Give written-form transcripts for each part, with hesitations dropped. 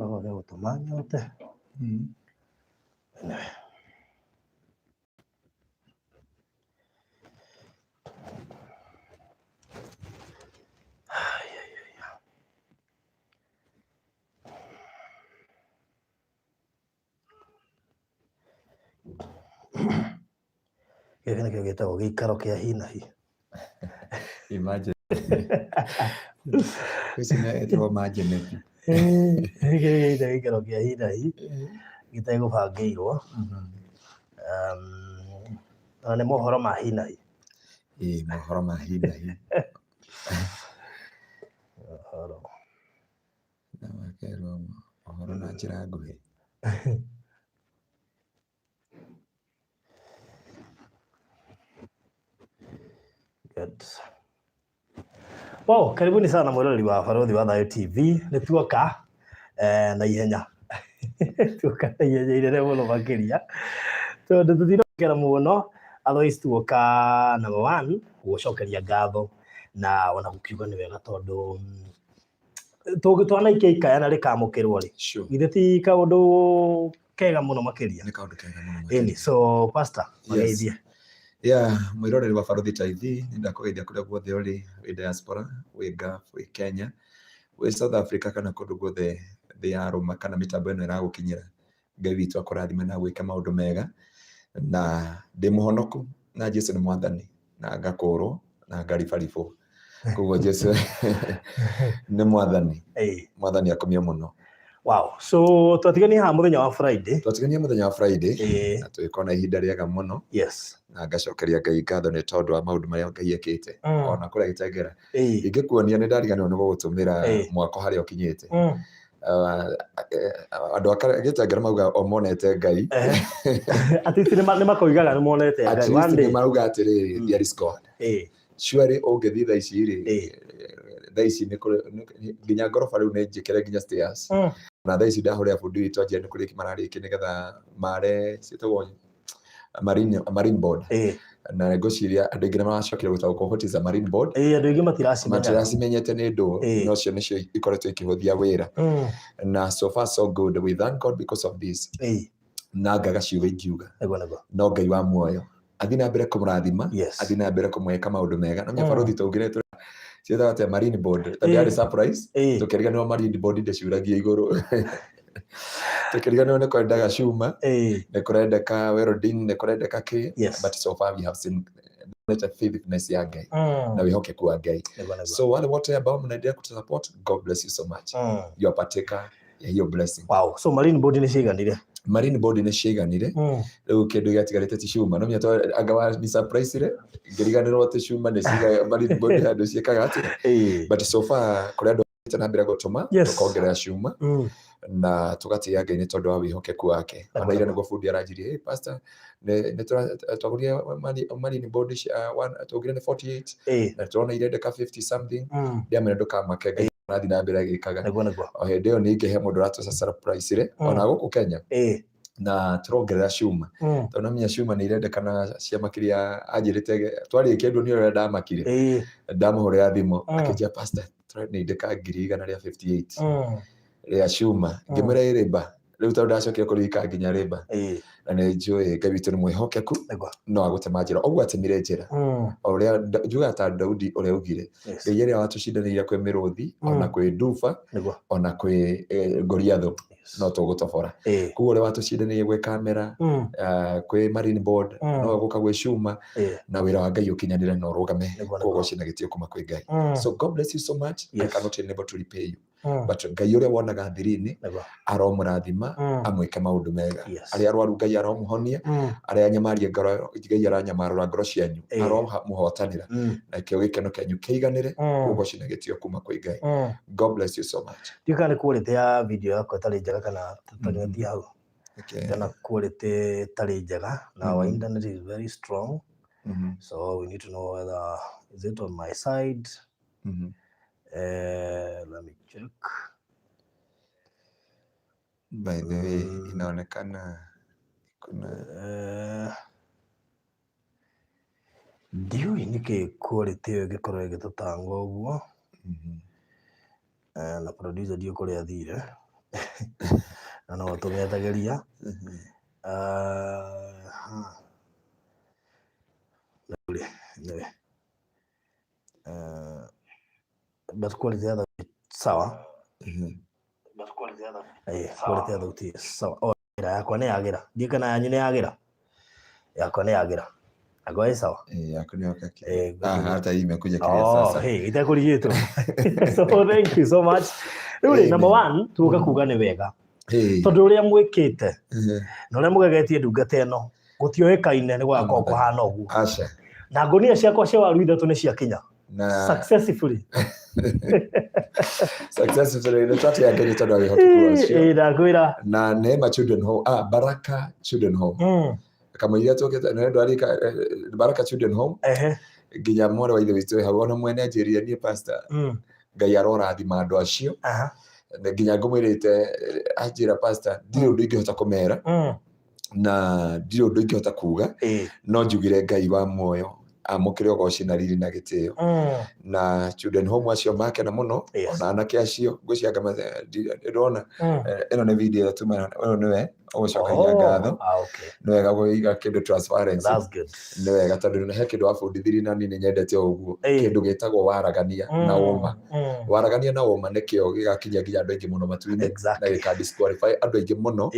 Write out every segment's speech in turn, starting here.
Gakoragwo ge gũtũma nyote. Anyway. Gĩkĩ nĩkĩo gĩtagwo gĩikaro kĩa hi na hi. Imagine. Ici nĩ ĩtagwo manjeneti. Gĩkĩ gĩtagwo gĩikaro kĩa hi na hi gĩtegũbangĩirwo. Na nĩ mohoro ma hi na hi. Ĩĩ mohoro ma hi na hi. Mohoro. Na makerwo ũhoro na njĩra nguhĩ. Good. Wow, karibuni sana mwĩroreri wa Barũthi wa Thayũ TV. Nĩ tuoka na ihenya. Tuoka na ihenya inene mũno makĩria. Tondũ tũtinokera mũno, otherwise tuoka number one, gũgũcokeria ngatho na ona gũkiuga nĩ wega tondũ twanaikia ikaya na rĩkamũkĩrwo rĩ, githĩ ti kaũndũ kega mũno makĩria? Nĩ kaũndũ kega mũno makĩria. Ĩni, so pastor, mageithie. Yeah, mwĩroreri wa Barũthi TV, nĩ ndakũgeithia kũrĩa guothe ũrĩ, wĩ diaspora, wĩ Gulf, wĩ Kenya, wĩ South Africa kana kũndũ guothe thĩ ya rũma kana mĩtambo ĩno ĩragũkinyĩra. Ngai witũ akũrathime na gwĩka maũndũ mega, na ndĩ mũhonoku na Jesu nĩ mwathani na ngakũrwo na ngaribaribwo. Koguo Jesu nĩ mwathani. Mwathani akumio mũno. Wow. So twatigania haha mũthenya wa Friday. Twatigania mũthenya wa Friday na tũgĩkorwo na ihinda rĩega mũno. Na ngacokeria Ngai ngatho nĩ tondũ wa maũndũ marĩa Ngai ekĩte. Ona kũrĩa gĩtengera. Ingĩkuonia nĩ ndariganĩrwo nĩ gũgũtũmĩra mwako harĩa ũkinyĩte. Andũ a gĩtengera mauga o monete Ngai. At least nĩ makoigaga nĩ monete Ngai. At least nĩ marauga atĩrĩrĩ, there is God. Surely ũngĩthiĩ thaa ici rĩ, thaa ici nĩ kũrĩ nginya ngoroba rĩu nĩ njĩkĩre nginya stairs. Na thaa ici ndahũrĩra bundi witũ anjĩra nĩ kũrĩki mararĩkia nĩgetha mare ciĩtagwo marine board. Na ngwĩciria andũ aingĩ nĩ maracokire gũtaũkwo what is a marine board. Andũ aingĩ matiracimenya. Matiracimenyete nĩ ndũ, no cio nĩcio ikoretwo ikĩhũthia wĩra. Na so far so good, we thank God because of this. Na ngaga ciugo ingiuga. No Ngai wa muoyo athiĩ na mbere kũmũrathima, athiĩ na mbere kũmwĩka maũndũ mega. No barũthi tũngĩre ciĩtagwo atĩa marine board, tondũ yarĩ surprise, tũkĩriganĩrwo marine board ndĩciũragia igũrũ. Tũkĩriganĩrwo nĩ kwendaga cuma, nĩ kũrendeka welding, nĩ kũrendeka kĩ, but so far we have seen faithfulness ya Ngai na wĩhokeku wa Ngai. So wale wote ambao mnaendelea kutusupport, God bless you so much. You are partaker ya hiyo blessing. Wow. So marine board nĩ ciaiganire? Marine board nĩ ciaiganire. Rĩu kĩndũ gĩatigarĩte ti cuma. No menya anga wa ni surprise rĩ, ngĩriganĩrwo atĩ cuma nĩ ciga marine board handũ ciĩkaga atĩa. But so far kũrĩ andũ na mbere gũtũma, tũkongerera cuma na tũgatĩĩa Ngai nĩ tondũ wa wĩhokeku wake. Ona ira nĩguo bundi aranjirie, hey pastor, nĩ twagũrire marine board cia twaugire nĩ 48 na tũrona irendeka 50 something. Ndĩamwĩra ndũkamake, Ngai arathiĩ na mbere agĩkaga. O hĩndĩ ĩyo ningĩ he mũndũ ũratũca surprise rĩ, ona gũkũ Kenya, na tũrongerera cuma tondũ namenya cuma nĩ irendekana cia makĩria. Anjĩrĩte twarĩkia nduo nĩ ũrĩa ndamakire, ndamũhũrĩra thimũ akĩnjĩra, pastor, tũranindĩka ngiri igana rĩa 58 rĩa cuma. Ngĩmwĩra ĩ rĩmba rĩu, tondũ ndacokire kũririkana nginya rĩmba, na nĩ njũĩ Ngai witũ nĩ mwĩhokeku, no agũtema njĩra ũguo atemire njĩra. O ũrĩa njugaga ta Daudi ũrĩa augire, Ngai ĩrĩa watũcindanĩire kwĩ mĩrũthi, ona kwĩ nduba, ona kwĩ Goliathũ, no tũgũtobora. Koguo ũrĩa watũcindanĩire gwĩ kamera, kwĩ marine board, no gũka gwĩ cuma, na wĩra wa Ngai ũkinyanĩre na ũrũgame, koguo cina gĩtĩo kuma kwĩ Ngai. So God bless you so much. I cannot enable to repay you, but Ngai ũrĩa wonaga thiri-inĩ aromũrathima, amwĩke maũndũ mega. Arĩa arwaru Ngai aromũhonia, arĩa anyamarie ngoro Ngai aranyamarũra ngoro cianyu, aromũhotanĩra, nakĩo gĩkeno kĩanyu kĩiganĩre. Koguo cina gĩtĩo kuma kwĩ Ngai. God bless you so much. Ndiũĩ kana nĩ quality ya video yakwa ĩtarĩ njega kana tũtanywetie hau, kana quality ĩtarĩ njega, na our internet is very strong, so we need to know whether is it on my side. Let me check. By the way, inaonekana kuna Ndiũĩ nĩkĩ quality ĩyo ĩngĩkorwo ĩgĩtũtanga ũguo. Na producer ndiũĩ kũrĩa athire. Na no tũmetagĩria. Rĩu rĩ, anyway. But quality ya thauti sawa. Quality ya thauti sawa. Oh, ĩra yakwa nĩ yagĩra. Ndiũĩ kana yanyu nĩ yagĩra. Yakwa nĩ yagĩra. Yakwa ĩ sawa. Eh, yako ni wakati. Eh, Ah, hata hii imekuja clear Oh, sasa. hey, itekũrigĩtwo. So thank you so much. Rĩu rĩ, number one, tuoka kuga nĩ wega. Hey. Tondũ ũrĩa mwĩkĩte na ũrĩa mũgegetie ndungata ĩno, gũtiũĩkaine nĩ gũgakorwo kũhana ũguo. Asha. Na ngũnia ciakwa cia waru ithatũ nĩ ciakinya. Na Successfully. Successfully nĩ twatĩa Ngai tondũ wa wĩhokeku wacio. Ĩĩ, ndakwĩra. Na Neema Children Home, ah, Baraka Children Home. Kamũira tũkĩte na ndwari Baraka Children Home nginya mwarĩ wa ithe witũ wĩ hau ona mwene anjĩrire niĩ pastor Ngai arorathima andũ acio. Na nginya ngũmwĩrĩte anjĩra pastor ndirĩ ũndũ ingĩhota kũmera na ndirĩ ũndũ ingĩhota kuga no njugire Ngai wa muoyo amũkĩre ũgoci na riri na gĩtĩo. Na Children Home acio makena mũno ona anake acio ngwĩciria anga ndĩrona ĩno nĩ video ĩyo tuma ũyũ nĩwe ũgũcokagia ngatho. Ah, okay. Nĩ wega kũiga kĩndũ transparency. That's good. Nĩ wega tondũ he kĩndũ wabundithirie na niĩ nĩ nyendete o ũguo kĩndũ gĩtagwo waragania na ũma. Waragania na ũma nĩkĩo gĩgakinyia nginya andũ aingĩ mũno matu-inĩ na gĩka disqualify andũ aingĩ mũno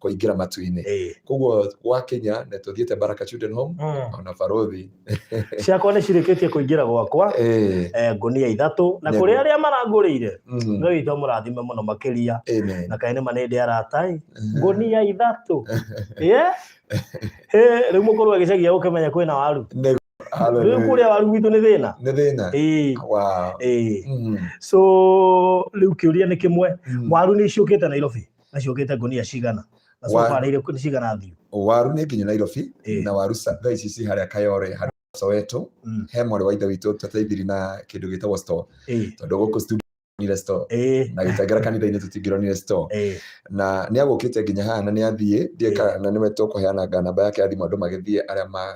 kũingĩra matu-inĩ. Koguo gwakinya nĩ tũthiĩte Baraka Children Home ona barothi Ciakwa nĩ cirĩkĩtie kũingĩra gwakwa ngũnia ithatũ na kũrĩ arĩa marangũrĩire Ngai witũ amũrathime mũno makĩria. Amen. Na kaĩ nĩ ma nĩ ndĩ arata ĩ ngũnia ithatũ. Rĩu mũkũrũ agĩcagia gũkĩmenya kwĩna waru. Rĩu kũrĩa waru gwitũ nĩ thĩna. Nĩ thĩna. Wow. So rĩu kĩũria nĩ kĩmwe, waru nĩ ciũkĩte Nairobi na ciũkĩte ngũnia cigana? Na so far nĩ cigana thiu? Waru nĩ nginya Nairobi na waru thaa ici ci harĩa Kayore harĩa Soweto he mwarĩ wa ithe witũ tũteithirie na kĩndũ gĩtagwo store tondũ gũkũ studio store na gĩtengera kanitha-inĩ tũtingĩronire store na nĩ agũkĩte nginya haha na nĩ athiĩ ndiĩ kana nĩwe tũkũheana namba yake ya thimũ andũ magĩthiĩ arĩa ma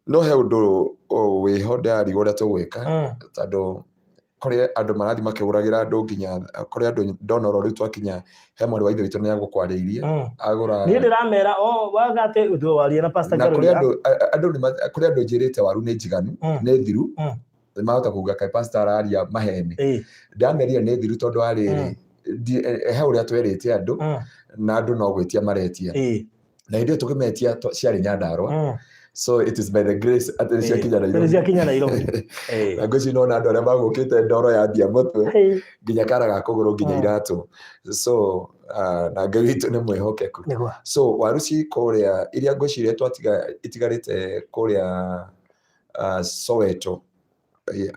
no he ũndũ wĩho ndĩrarigwo ũrĩa tũgwĩka tondũ kũrĩ andũ marathiĩ makĩgũragĩra andũ nginya kũrĩ andũ ndona oro rĩu twakinya he mwarĩ wa ithe witũ nĩ agũkwarĩirie agũra Niĩ ndĩramera o waga atĩ ũndũ waria na Pastor na kũrĩ andũ andũ kũrĩ andũ njĩrĩte waru nĩ njiganu nĩ thiru nĩ mahota kuga kaĩ pastor araria maheni ndamerire nĩ thiru tondũ arĩrĩ he ũrĩa twerĩte andũ na andũ no gwĩtia maretia na hĩndĩ ĩyo tũkĩmetia ciarĩ Nyandarua so it is by the grace atĩ nĩ ciakinya Nairobi. Ciakinya Nairobi. Na ngwĩciria nona andũ arĩa magũkĩte ndoro yambia mũtwe nginya kara ga kũgũrũ nginya iratũ so na Ngai witũ nĩ mwĩhokeku. So waru ci kũrĩa iria ngwĩciria twatiga itigarĩte kũrĩa Soweto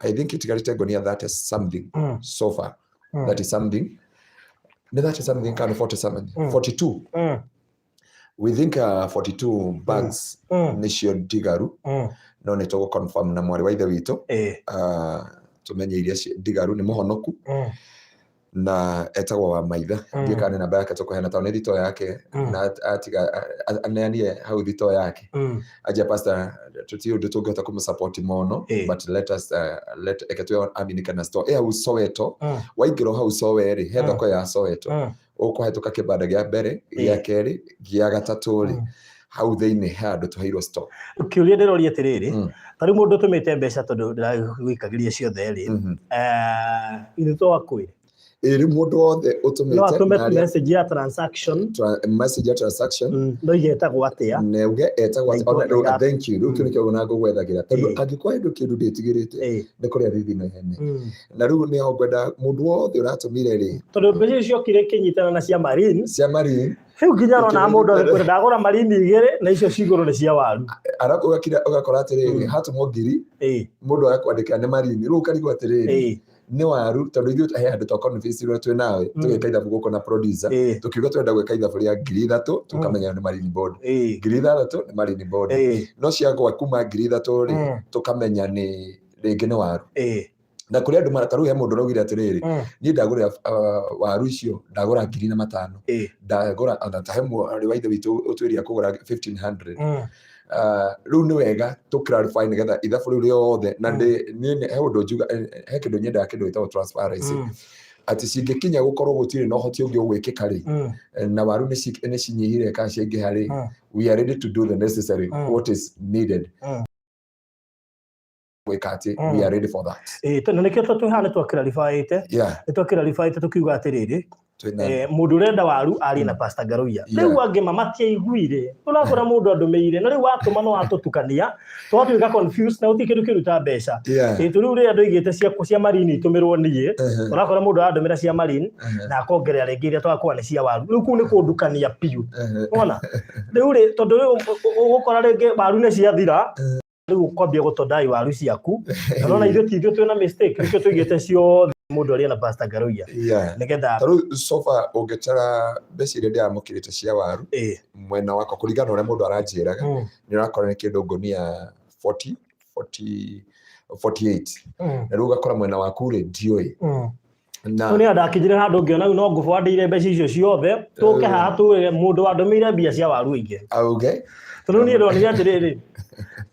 I think itigarĩte ngonia 30 something so far 30 something nĩ 30 something kana 47 42 we think 42 bags nĩcio ndigaru no nĩ tũgũ confirm na mwarĩ wa ithe witũ tũmenye iria ndigaru nĩ mũhonoku na etagwo wa maitha ndiĩ kana nĩ namba yake tũkũheana tondũ nĩ thitoo yake na atiga aneanie hau thitoo yake anjia pastor tũtirĩ ũndũ tũngĩhota kũmũ-support mũno but let us let eke tũe aminike na store ĩ hau Soweto waingĩra hau Sowe rĩ he thoko ya Soweto ũkũhetũka kĩbanda gĩa mbere gĩa kerĩ gĩa gatatũ rĩ hau thĩinĩ he handũ tũheirwo store. Kĩũria ndĩroria atĩrĩrĩ, ta rĩu mũndũ ũtũmĩte mbeca tondũ ndĩragũikagĩria ciothe rĩ, ithuĩ to akwĩre? Ĩ rĩu mũndũ wothe ũtũmĩte no atũme message ya transaction, message ya transaction, no igetagwo atĩa? Na uge etagwo atĩa? Thank you. Rĩu kĩu nĩkĩo ona ngũgwethagĩra tondũ angĩkorwo he kĩndũ ndĩtigĩrĩte nĩ kũrĩa thithi na ihenya. Na rĩu nĩho ngwenda mũndũ wothe ũratũmire rĩ, tondũ mbeca icio ciokire ikĩnyitana na cia Marine, cia Marine rĩu nginya arona mũndũ agĩkwĩra ndagũra marini igĩrĩ na icio cigũrũ nĩ cia waru. Arabu ũgakora atĩrĩrĩ hatũmwo ngiri mũndũ agakwandĩkĩra nĩ marini rĩu ũkarigwo atĩrĩrĩ nĩ waru tondũ ithuĩ he handũ twa convince irwo twĩ nawe tũgĩka ithabu gũkũ na producer tũkiuga tũrenda gwĩka ithabu rĩa 3,000 tũkamenya nĩ marini board 3,000 nĩ marini board no ciagwa kuma 3,000 rĩ tũkamenya nĩ rĩngĩ nĩ waru. Na kũrĩ andũ ta rĩu he mũndũ ũraugire atĩrĩrĩ niĩ ndagũrĩra waru icio ndagũra 4,500 ndagũra ona ta he mwarĩ wa ithe witũ ũtwĩrire kũgũra 1,500 rĩu nĩ wega tũ clarify nĩgetha ithabu rĩu rĩothe na niĩ he ũndũ njuga he kĩndũ nyendaga kĩndũ gĩtagwo transparency. Atĩ cingĩkinya gũkorwo gũtirĩ na ũhoti ũngĩ ũgwĩkĩka rĩ, na waru nĩ cinyihire kana ciaingĩha rĩ, we are ready to do the necessary, what is needed gwĩka atĩ we are ready for that. Ĩĩ, tondũ nĩkĩo twĩ haha nĩ twakĩraribaĩte, nĩ twakĩraribaĩte tũkiuga atĩrĩrĩ, Twĩna mũndũ ũrenda waru arie na Pastor Ngaruiya. Rĩu angĩ ma matiaiguire, ũrakora mũndũ andũmĩire na rĩu watũma no watũtukania, twatuĩka confused na gũtirĩ kĩndũ kĩruta mbeca. Ĩĩ, rĩu rĩrĩa ndoigĩte cia marine itũmĩrwo niĩ, ũrakora mũndũ arandũmĩra cia marine na akongerera rĩngĩ iria twakuwa nĩ cia waru. Rĩu kũu nĩ kũndukania biũ. Wona? Rĩu rĩ, tondũ rĩu ũgũkora rĩngĩ waru nĩ ciathira, rĩu ũkwambia gũtondai waru ciaku. Na nona ithuĩ ti ithuĩ twĩna mistake, nĩkĩo tũigĩte ciothe mũndũ arie na Pastor Ngaruiya. Nĩgetha Ta rĩu so far ũngĩtara mbeca iria ndĩramũkĩrĩte cia waru mwena wakwa kũringana na ũrĩa mũndũ aranjĩraga, nĩ ũrakora nĩ kĩndũ ngũnia 40, 40, 48, na rĩu ũgakora mwena waku rĩ, ndiũĩ na Rĩu nĩ ndakinyire handũ ngĩona rĩu no ngũbwandĩire mbeca icio ciothe, tũke haha tũre mũndũ wandũmĩire mbia cia waru aingĩ. Auge. Tondũ niĩ ndonire atĩrĩrĩ,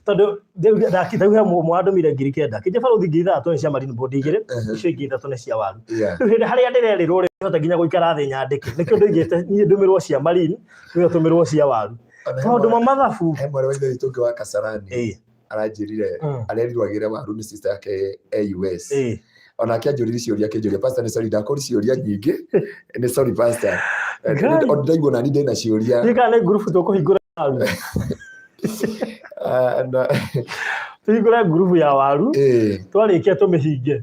tondũ rĩu he mũndũ wandũmĩire 9,000, kĩnje barũthi 6,000 nĩ cia marine board igĩrĩ, icio ingĩ ithatũ nĩ cia waru. Rĩu hĩndĩ harĩa ndĩrerĩrwo rĩ, hota nginya gũikara thĩ nyandĩke, nĩkĩo ndoigĩte niĩ ndũmĩrwo cia marine, nĩwe ũtũmĩrwo cia waru. Ona he Tondũ mamathabu. He mwarĩ wa ithe witũ ũngĩ wa Kasarani aranjĩrire arerirwo agĩre waru nĩ sister yake e US. Onake anjũririe ciũria, akĩnjũria, "Pastor, nĩ sorry ndakũria ciũria nyingĩ, nĩ sorry, pastor." Ngai. Ndaigua nani ndĩna ciũria. Ndiũĩ kana nĩ ngurubu tũkũhingũra waru. Ah, Tũhingũre ngurubu ya waru, twarĩkia tũmĩhinge.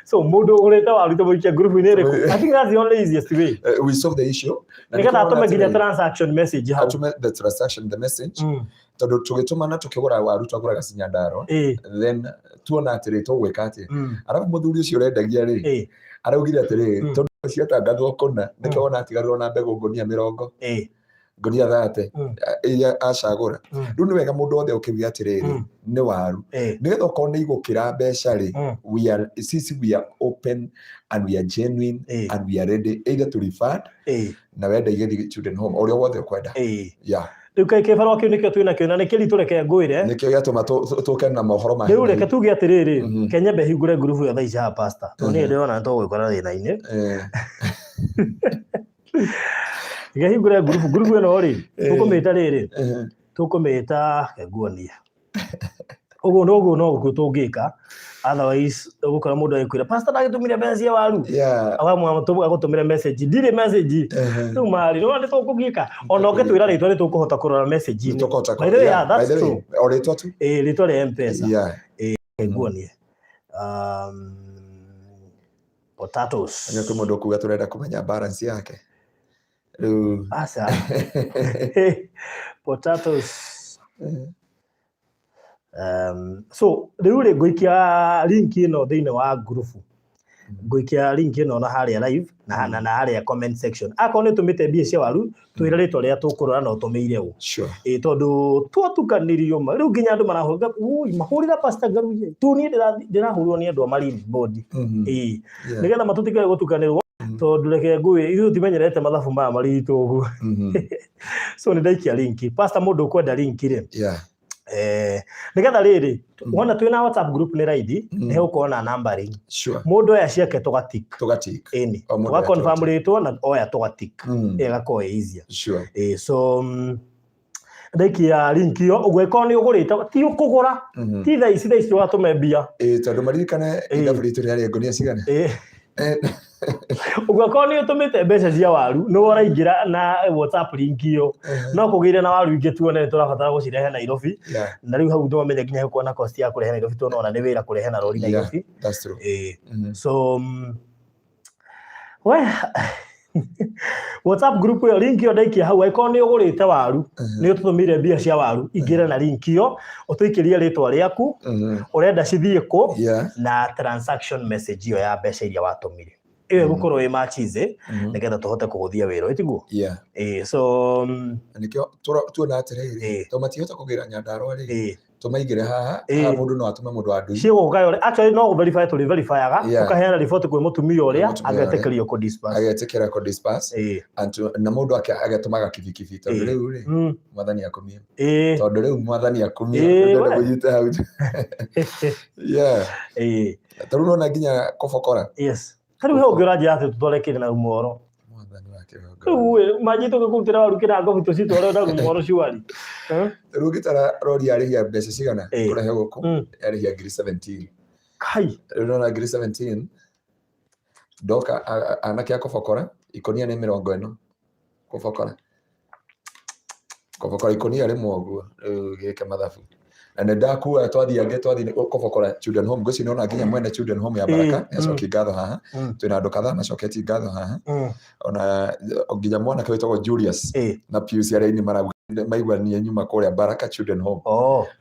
So mũndũ ũgũrĩte waru tũmũikie ngurubu-inĩ ĩrĩkũ? I think that's the only easiest way. We solve the issue. Na nĩgetha nĩkĩo atũme wona nginya atĩrĩrĩ, transaction message hau. Atũme the transaction, the message, tondũ tũgĩtũmana tũkĩgũra waru twagũraga ci Nyandarua, then tuona atĩrĩ, tũgwĩka atĩa? Arabu mũthuri ũcio ũrendagia rĩ, araugire atĩrĩ, tondũ ciatangathwo kũna, nĩkĩo wona atigarirwo na mbegũ ngũnia 40, ngũnia 30 iria acagũra. Rĩu nĩ wega mũndũ wothe ũkĩuga atĩrĩrĩ, nĩ waru, nĩgetha okorwo nĩ igũkĩra mbeca rĩ, we are sisi, we are open and we are genuine and we are ready either to refund na wenda igĩthiĩ children home, ũrĩa wothe ũkwenda. Yeah. Rĩu kaĩ kĩbarũa kĩu nĩkĩo twĩ nakĩo na nĩ kĩritũ, reke ngwĩre. Nĩkĩo gĩatũma tũke na mohoro ma Rĩu reke tuge atĩrĩrĩ, kenyembe hingũre ngurubu ĩyo thaa ici haha, pastor, tondũ niĩ ndĩrona nĩ tũgwĩkora thĩna-inĩ. Reke hingũre ngurubu, ngurubu ĩno rĩ, tũkũmĩta rĩrĩ, tũkũmĩta, reke nguonie. Ũguo noguo no guo tũngĩka, otherwise ũgũkora mũndũ agĩkwĩra, "Pastor, ndagĩtũmire mbeca cia waru." Agũtũmĩre message, ndirĩ message. Rĩu marĩ nĩwona nĩ tũkũgiĩka, ona ũngĩtwĩra rĩtwa nĩ tũkũhota kũrora message-inĩ. Nĩtũkũhota By the way, yeah, by that's the way, true. O rĩtwa tu. Ĩĩ, rĩtwa rĩa M-Pesa. Reke nguonie, potatoes. Nĩ kwĩ mũndũ ũkuga tũrenda kũmenya balance yake rĩu. Aca, potatoes. So rĩu rĩ, ngũikia link ĩno thĩinĩ wa ngurubu, ngũikia link ĩno na harĩa live na harĩa comment section. Akorwo nĩ ũtũmĩte mbia cia waru, twĩre rĩtwa rĩrĩa tũkũrora na ũtũmĩire ũ. Ĩ tondũ twatukanĩrio ma rĩu nginya andũ marahũra, ui, mahũrĩra Pastor Ngaruiya tu, niĩ ndĩrahũrwo nĩ andũ a marine board. Ĩ, nĩgetha matũtigage gũtukanĩrwo, tondũ reke ngũĩ, ithuĩ tũtimenyerete mathabu maya maritũ ũguo. So nĩ ndaikia link, pastor, mũndũ ũkwenda link rĩ, nĩgetha rĩrĩ, wona twĩna WhatsApp group nĩ raithi, nĩ hegũkorwo na numbering. Mũndũ oya ciake tũgatik. Tũgatik. Ĩni. O mũndũ tũga oya confirm tũgatik. rĩtwa na oya tũgatik, ĩgakorwo ĩ easier. Ĩ, so ndaikia link ĩyo ũguo, ĩkorwo nĩ ũgũrĩte, ti ũkũgũra, ti thaa ici, thaa ici ũgatũme mbia. Ĩ, tondũ maririkane ithabu ritũ rĩarĩ ngũnia cigana? Ũguo akorwo nĩ ũtũmĩte mbeca cia waru, nĩ ũraingĩra na WhatsApp link ĩyo, no kũgĩire na waru ingĩ, tuone nĩ tũrabatara gũcirehe Nairobi. Na rĩu hau nĩwamenya nginya hekuona na cost ya kũrehe Nairobi, tondũ ona nĩ wĩra kũrehe na rori Nairobi. That's true. Ĩĩ. So we WhatsApp group ĩyo, link ĩyo ndaikia hau, angĩkorwo nĩ ũgũrĩte waru, nĩ ũtũtũmĩire mbia cia waru, ingĩra na link ĩyo, ũtũikĩrie rĩtwa rĩaku, ũrenda cithiĩ kũ, na transaction message ĩyo ya mbeca iria watũmire. Ĩyo ĩgũkorwo ĩ much easy, nĩgetha tũhote kũhũthia wĩra ũyũ, tiguo? Yeah. Ĩĩ, so Na nĩkĩo tuona atĩrĩrĩ, to matihota kũgĩra Nyandarua rĩ, tũmaigĩre haha. Haha mũndũ no atũme, mũndũ wa ndui. Ciĩgũka actually no verify, tũrĩ verifyaga, tũkaheana report kwĩ mũtumia ũrĩa, Mũtumia ũrĩa. agetĩkĩrio kũ disburse. Agetĩkĩra kũ disburse. Na mũndũ agetũmaga kibikibi, tondũ rĩu rĩ, mwathani akumie. Tondũ rĩu mwathani akumie. Ndĩrenda kũnyita hau. Yeah. Tarĩu nona nginya kũbokora. Ta rĩu he ũngĩ ũranjĩra atĩ tũtware kĩrĩ na rumoro. Mwathani wa kĩgongona. Rĩu ĩ, manji tũgĩkũrutĩra waru kĩrango tũcitware na rumoro cuari. Eh? Rĩu ũngĩtara rori yarĩhia mbeca cigana kũrehe gũkũ, yarĩhia ngiri 17. Kai. Rĩu nona ngiri 17 ndoka anake a kũbokora ikũnia nĩ 40 kũbokora kũbokora ikũnia rĩmwe ũguo rĩu gĩke mathabu na nĩ ndakua twathiĩ angĩ twathiĩ kũbokora children home ngwĩciria nĩwona nginya mwene children home ya Baraka nĩacokia ngatho haha twĩna andũ kadhaa macoketie ngatho haha ona nginya mwanake wĩtagwo Julius na Pius arĩa aini marauga maiguanire nyuma kũrĩa Baraka Children Home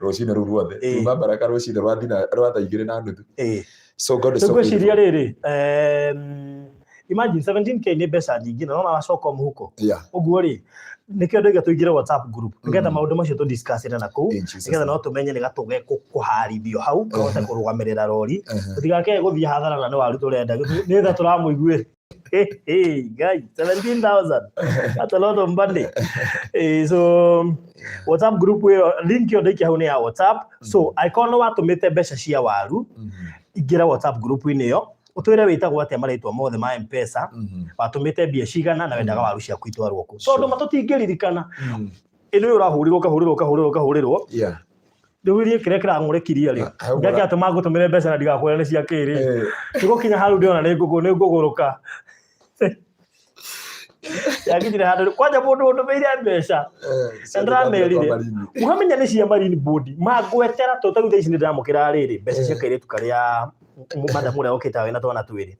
rũcinĩ rũu ruothe tuma Baraka rũcinĩ rwa thina rwa thaa 2:30. So God is so Ngwĩciria faithful. Rĩrĩ, imagine 17K nĩ mbeca nyingĩ na nona wacoka mũhuko. Ũguo rĩ, nĩkĩo ndoiga tũingĩre WhatsApp group nĩgetha maũndũ macio tũ discuss na kũu In Jesus nĩgetha name. no tũmenye nĩ gatũge kũharithio hau kahote kũrũgamĩrĩra rori tũtigakĩage gũthiĩ hathara na nĩ waru tũrenda nĩ tha tũramũiguĩra. Hey, hey, guys, 17,000. That's a lot of money. So, WhatsApp group ĩyo, link ĩyo ndaikia hau nĩ ya WhatsApp. So, angĩkorwo nĩ watũmĩte mbeca cia waru, ingĩra WhatsApp group-inĩ ĩyo, ũtwĩre wĩtagwo atĩa marĩtwa mothe ma M-Pesa, watũmĩte mbia cigana na wendaga waru ciaku itwarwo kũ. Tondũ ma tũtingĩririkana. Ĩno ĩyo ũrahũrĩrwo ũkahũrĩrwo ũkahũrĩrwo ũkahũrĩrwo. Rĩu iria kĩrĩa kĩrang'ũrĩkirie rĩ, Hau ngĩake atĩ mangũtũmĩre mbeca na ndigakwĩra nĩ cia kĩ rĩ. Nĩgũkinya hau ndĩrona nĩ ngũgũ nĩ ngũgũrũka. Yakinyire handũ kwanja mũndũ ũndũmĩire mbeca na ndĩramerire mũhamenya nĩ cia Marine Board mangwetera to tarĩu thaa ici nĩ ndĩramũkĩra rĩrĩ mbeca cia kairĩtu karĩa madamu ũrĩa ũkĩte wĩna twana twĩrĩ.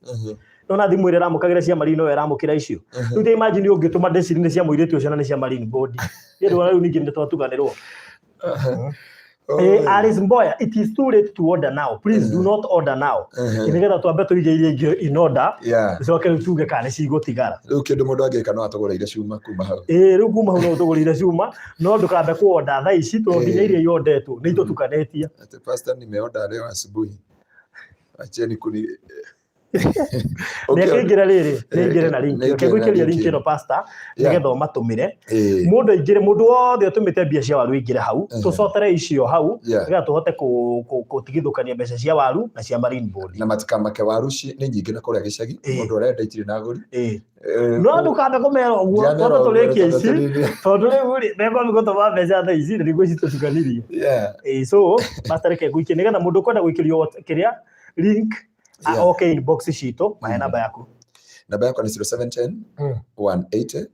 Nona thimũ ĩrĩa ĩramũkagĩra cia Marine noyo ĩramũkĩra icio. Rĩu ta imagine ũngĩtũma ndĩciri nĩ cia mũirĩtu ũcio na nĩ cia Marine Board. Nĩ ndona rĩu ningĩ nĩ twatuganĩrwo. Alice Mboya, it is too late to order now. Please do not order now. Nĩgetha twambe tũige iria ingĩ in order, tũcoke rĩu tuge kana nĩ cigũtigara. Rĩu kĩndũ mũndũ angĩka no atũgũrĩire cuma kuma hau. Ĩĩ rĩu kuma hau no ũtũgũrĩire cuma, no ndũkambe kũ order thaa ici tondũ nginya iria iondetwo nĩ itũtukanĩtie. Ati pastor nimeorder leo asubuhi. Acheni kuni Nĩ aingĩre rĩrĩ, nĩ aingĩre na link. Reke ngũikĩrie link ĩno pastor, nĩgetha ũmatũmĩre. Mũndũ aingĩre, mũndũ wothe ũtũmĩte mbia cia waru aingĩre hau, tũcotere icio hau, nĩgetha tũhote gũtigithũkania mbeca cia waru na cia Marine Board. Na matikamake waru nĩ nyingĩ na kũrĩa gĩcagi, mũndũ ũrenda itirĩ na agũri. No ndũkambe kũmera ũguo, Ndiamera tondũ ũguo, tũrĩkie tondũ ici, tondũ rĩu rĩ, mekwambia gũtũma mbeca thaa ici, na nĩguo ici tũtukanirie. So, pastor reke ngũikie, nĩgetha mũndũ ũkwenda gũikĩrio kĩrĩa link oke inbox citũ, mahe namba yaku. Namba yakwa nĩ 0710 180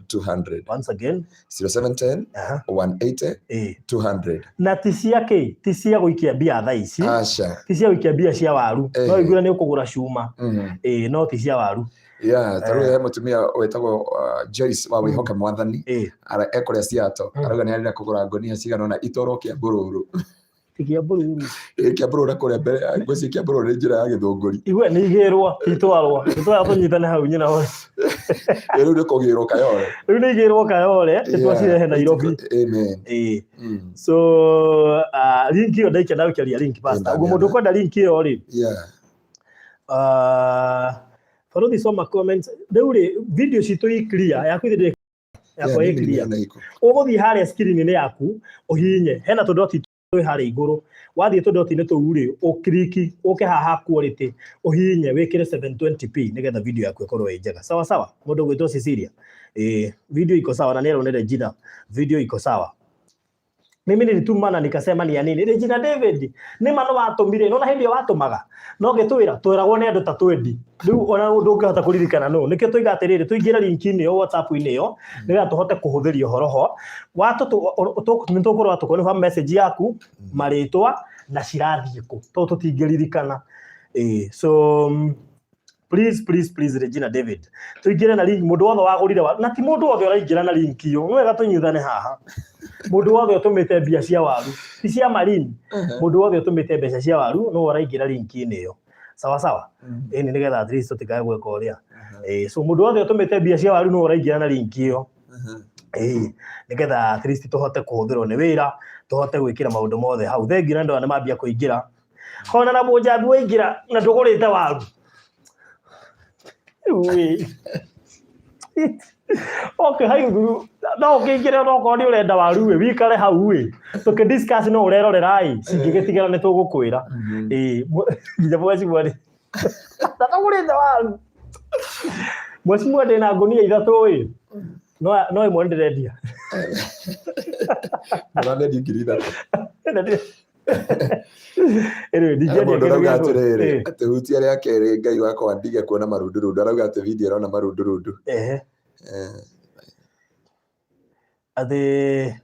200. Once again. 0710 180 200. Na ti cia kĩ? Ti cia gũikia mbia thaa ici. Aca. Ti cia gũikia mbia cia waru. No ũigue nĩ ũkũgũra cuma. No ti cia waru. Yeah, ta rĩu he mũtumia wĩtagwo Joyce wa Wĩhoke Mwathani ekũrĩa Seattle, arauga nĩ arenda kũgũra ngũnia cigana ũna itwarwo Kĩambururu. Kĩambururu. Kĩambururu kũrĩa mbere, ngwĩciria Kĩambururu nĩ njĩra ya Gĩthũngũri. Igwe nĩ igĩrwo, itwarwo. Itwarwo tũnyitane hau nyina we. Rĩu nĩ kũgĩrwo Kayole. Rĩu nĩ igĩrwo Kayole, nĩ twacirehe Nairobi. Amen. So, link ĩyo ndaikia ndagũikĩria link pastor. Ũguo mũndũ ũkwenda link ĩyo rĩ. Baruthi soma comments. Rĩu rĩ, video citũ i clear, yaku ithĩ yakwa ĩ clear. Ũgũthiĩ harĩa screen-inĩ yaku, ũhihinye. Hena tũdoti twĩ harĩa igũrũ. Wathiĩ tũdoti-inĩ tũu rĩ, ũkliki, ũke haha quality, ũhihinye wĩkĩre 720p nĩgetha video yaku ĩkorwo ĩ njega. Sawa sawa, mũndũ ũgwĩtwo Cecilia. Video iko sawa na nĩeronere Regina. Video iko sawa. Mimi nilituma na nikasema ni ya nini? Regina David, nĩ ma nĩ watũmire, nona hĩndĩ ĩyo watũmaga. No gĩtwĩra, twĩragwo nĩ andũ ta twendi. Rĩu ona ndũngĩhota kũririkana nũ. Nĩkĩo tũiga atĩrĩrĩ, tũingĩre link-inĩ ĩyo, WhatsApp-inĩ ĩyo, nĩgetha tũhote kũhũthĩria ũhoro ho. Nĩ tũkũrora tũkone message yaku, marĩtwa, na cirathiĩ kũ. Tondũ tũtingĩririkana. So, please, please, please, Regina David. Tũingĩre na link, mũndũ wothe wagũrire waru. Na ti mũndũ wothe ũraingĩra na link ĩyo. Nĩ wega tũnyitane haha. Mũndũ wothe ũtũmĩte mbia cia waru. Ti cia Marine. Mũndũ wothe ũtũmĩte mbeca cia waru, no ũraingĩra link-inĩ ĩyo. Sawa sawa. Ĩni nĩgetha at least tũtikae gwĩka ũrĩa. So mũndũ wothe ũtũmĩte mbia cia waru no ũraingĩra na link ĩyo. Nĩgetha at least tũhote kũhũthĩrwo nĩ wĩra, tũhote gwĩkĩra maũndũ mothe hau. Thengiũ na andũ aya nĩ mambia kũingĩra. Kona na mũnjambi waingĩra na ndũgũrĩte waru. Ui. Okay, hau thuru. No ũkĩingĩre no okorwo nĩ ũrenda waru ĩ, wikare hau ĩ. Tũkĩ discuss no ũrerorera ĩ, cingĩgĩtigara nĩ tũgũkwĩra. Nginya mweci mweri. Na ndũgũrĩte waru. Mheshimiwa ndĩna ngũnia ithatũ ĩ no no ĩmwe ndĩrendia. Mũranendia 3,000. Anyway, ndingĩendia Mũndũ kĩndũ arauga gĩa atĩrĩrĩ, Ĩ. atĩ hutia rĩa kerĩ Ngai wakwa ndige kuona marundurundu, arauga atĩ video ĩrona marundurundu. Ehe. Atĩ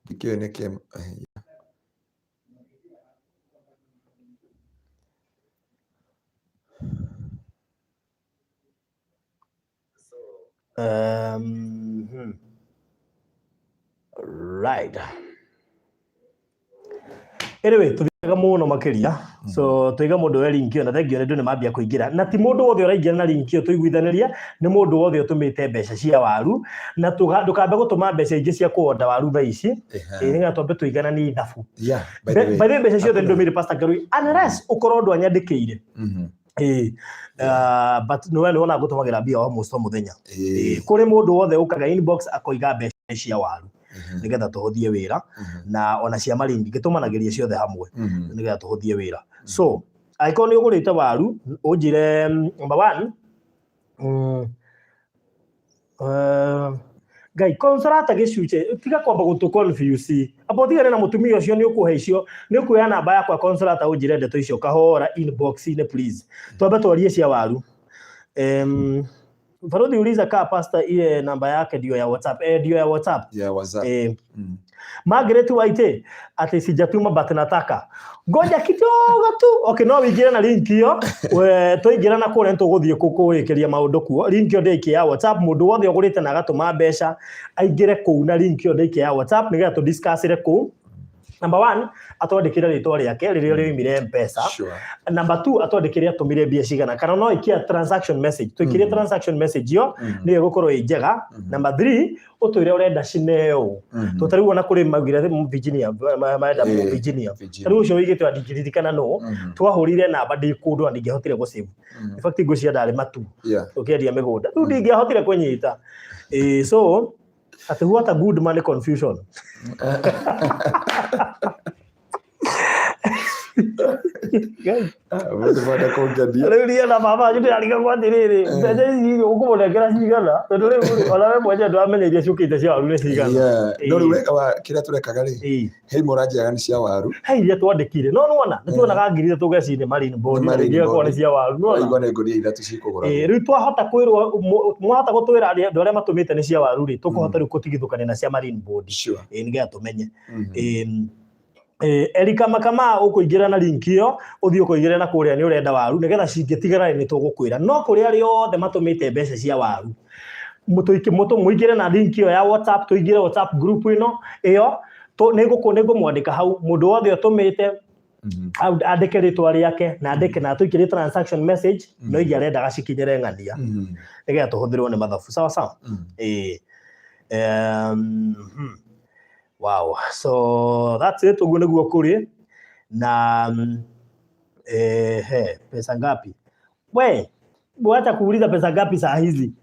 Ndikĩũĩ nĩkĩ. Right. Anyway, tuthiaga mũno makĩria. So tũiga mũndũ we link ĩyo na thengio nĩ andũ nĩ mambia kũingĩra. Na ti mũndũ wothe ũraingĩra na link ĩyo tũiguithanĩria, nĩ mũndũ wothe ũtũmĩte mbeca cia waru. Na ndũkambe gũtũma mbeca ingĩ cia kũonda waru thaa ici. Ĩĩ nĩgetha twambe tũigananie ithabu. Yeah, by the way. By the way, mbeca ciothe Hakuna. nĩndũmĩire Pastor Ngarui unless ũkorwo ndwanyandĩkĩire. Ĩĩ. But nĩwe nĩwona ngũtũmagĩra mbia almost o mũthenya. Ĩĩ, kũrĩ mũndũ wothe ũkaga inbox akoiga mbeca nĩ cia waru nĩgetha tũhũthie wĩra na ona cia maringi ngĩtũmanagĩria ciothe hamwe nĩgetha tũhũthie wĩra. So angĩkorwo nĩ ũgũrĩte waru ũnjĩre number one, Ngai Consolata gĩcunjĩ tiga kwamba gũtũ confuse amba ũtigane na mũtumia ũcio nĩ ũkũhe icio nĩ ũkuoya namba yakwa Consolata ũnjĩre ndeto icio kahora inbox-inĩ please. Twambe twarie cia waru. Baruthi uliza kaa pastor ile namba yake ndio ya WhatsApp. Ndio ya WhatsApp. Ya WhatsApp. Margaret Waite ati sijatuma but nataka. Ngoja kidogo tu. Okay, no wĩingĩre na link ĩyo. We twaingĩra na kũrĩa nĩtũgũthiĩ kũrĩkĩria maũndũ kuo. Link ĩyo ndĩikie ya WhatsApp. Mũndũ wothe ũgũrĩte na agatũma mbeca aingĩre kũu na link ĩyo ndĩikie ya WhatsApp nĩgetha tũ discuss-ĩre kũu. Number one, atwandĩkĩre rĩtwa rĩake rĩrĩa rĩoimire M-Pesa. Number two, atwandĩkĩre atũmire mbia cigana kana no ikia transaction message. Tũikĩrie transaction message ĩyo nĩyo ĩgũkorwo ĩ njega. Number three, ũtwĩre ũrenda cineo. Tondũ ta rĩu ona kũrĩ maugire Virginia, marenda Virginia. Virginia. Ta rĩu ũcio ũigĩte ona ndingĩririkana nũ. Twahũrire namba ndĩ kũndũ na ndingĩahotire gũ save. In fact ngwĩciria ndarĩ matu ũkĩendia mĩgũnda. Rĩu ndingĩahotire kũnyita. So ati what a good money confusion. Mũndũ mwenda kũngenia. Rĩu niĩ na baba wanyu ndĩrarigagwo atĩrĩrĩ, mbeca ici ũkũmũnengera cigana? Tondũ rĩu ona we mwenyewe ndũramenya iria ciũkĩte cia waru nĩ cigana. Yeah. No rĩu wega wa kĩrĩa tũrekaga rĩ, he imwe ũranjĩraga nĩ cia waru. He iria twandĩkire, no nĩwona, nĩ tuonaga 3,000 ngeci nĩ marine board, Nĩ na marine ingĩ igakorwo nĩ board. cia waru, nĩwona? Ũraigua nĩ ngũnia ithatũ cikũgũragwo. Ĩĩ, rĩu twahota kwĩrwo, mwahota gũtwĩra andũ arĩa matũmĩte nĩ cia waru rĩ, tũkũhota rĩu gũtigithũkania na cia marine board. Ĩĩ, nĩgetha tũmenye. Erika Makama ũkũingĩra na link ĩyo ũthiĩ ũkũingĩre na kũrĩa nĩ ũrenda waru nĩgetha cingĩtigara nĩ tũgũkwĩra no kũrĩ arĩa othe matũmĩte mbeca cia waru mũingĩre na link ĩyo ya WhatsApp tũingĩre WhatsApp group ĩno ĩyo nĩngũmwandĩka hau mũndũ wothe ũtũmĩte andĩke rĩtwa rĩake na andĩke na atũikĩrie transaction message no iria arendaga cikinyĩre ng'ania nĩgetha tũhũthĩrwo nĩ mathabu sawa sawa. Wow. So that's it, ũguo nĩguo kũrĩ na he pesa ngapi? We, wacha kuuliza pesa ngapi saa hizi.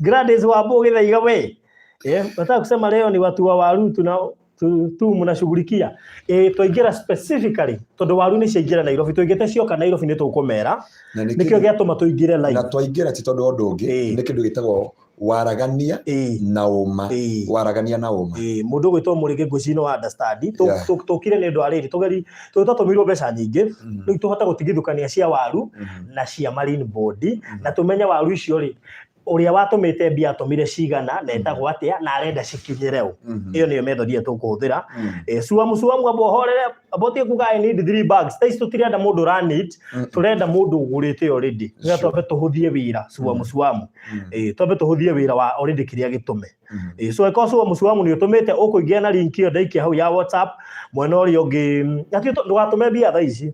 Gladys wa Githaiga we. Nataka kusema leo ni watu wa waru tuna tu mnashughulikia. Twaingĩra specifically tondũ waru nĩ ciaingĩra Nairobi, tũingĩte cioka Nairobi nĩ tũkũmera. Na nĩ Nĩkĩo kĩndũ- gĩatũma tũingĩre live. Na twaingĩra ti tondũ wa ũndũ ũngĩ, nĩ kĩndũ gĩtagwo waragania na ũma. Waragania na ũma. Mũndũ ũgwĩtwo Mũrĩngĩ ngwĩciria no understand. Tũkire nĩ ũndũ wa rĩrĩ, tũgeri twatũmĩirwo mbeca nyingĩ, rĩu tũhote gũtigithũkania cia waru na cia marine board, na tũmenye waru icio rĩ, ũrĩa watũmĩte mbia atũmire cigana na etagwo atĩa na arenda cikinyĩre ũ. Ĩyo nĩyo method ĩrĩa tũkũhũthĩra. Suamu suamu amba ũhorere, amba ũtige kuga I need 3 bags. Thaa ici tũtirenda mũndũ ũra need, tũrenda mũndũ ũgũrĩte already. Nĩgetha twambe tũhũthie wĩra suamu suamu. Twambe tũhũthie wĩra wa already kĩrĩa gĩtũme. So angĩkorwo suamu suamu nĩ ũtũmĩte, ũkũingĩra na link ĩyo ndaikia hau ya WhatsApp, mwena ũrĩa ũngĩ, ndũgatũme mbia thaa ici.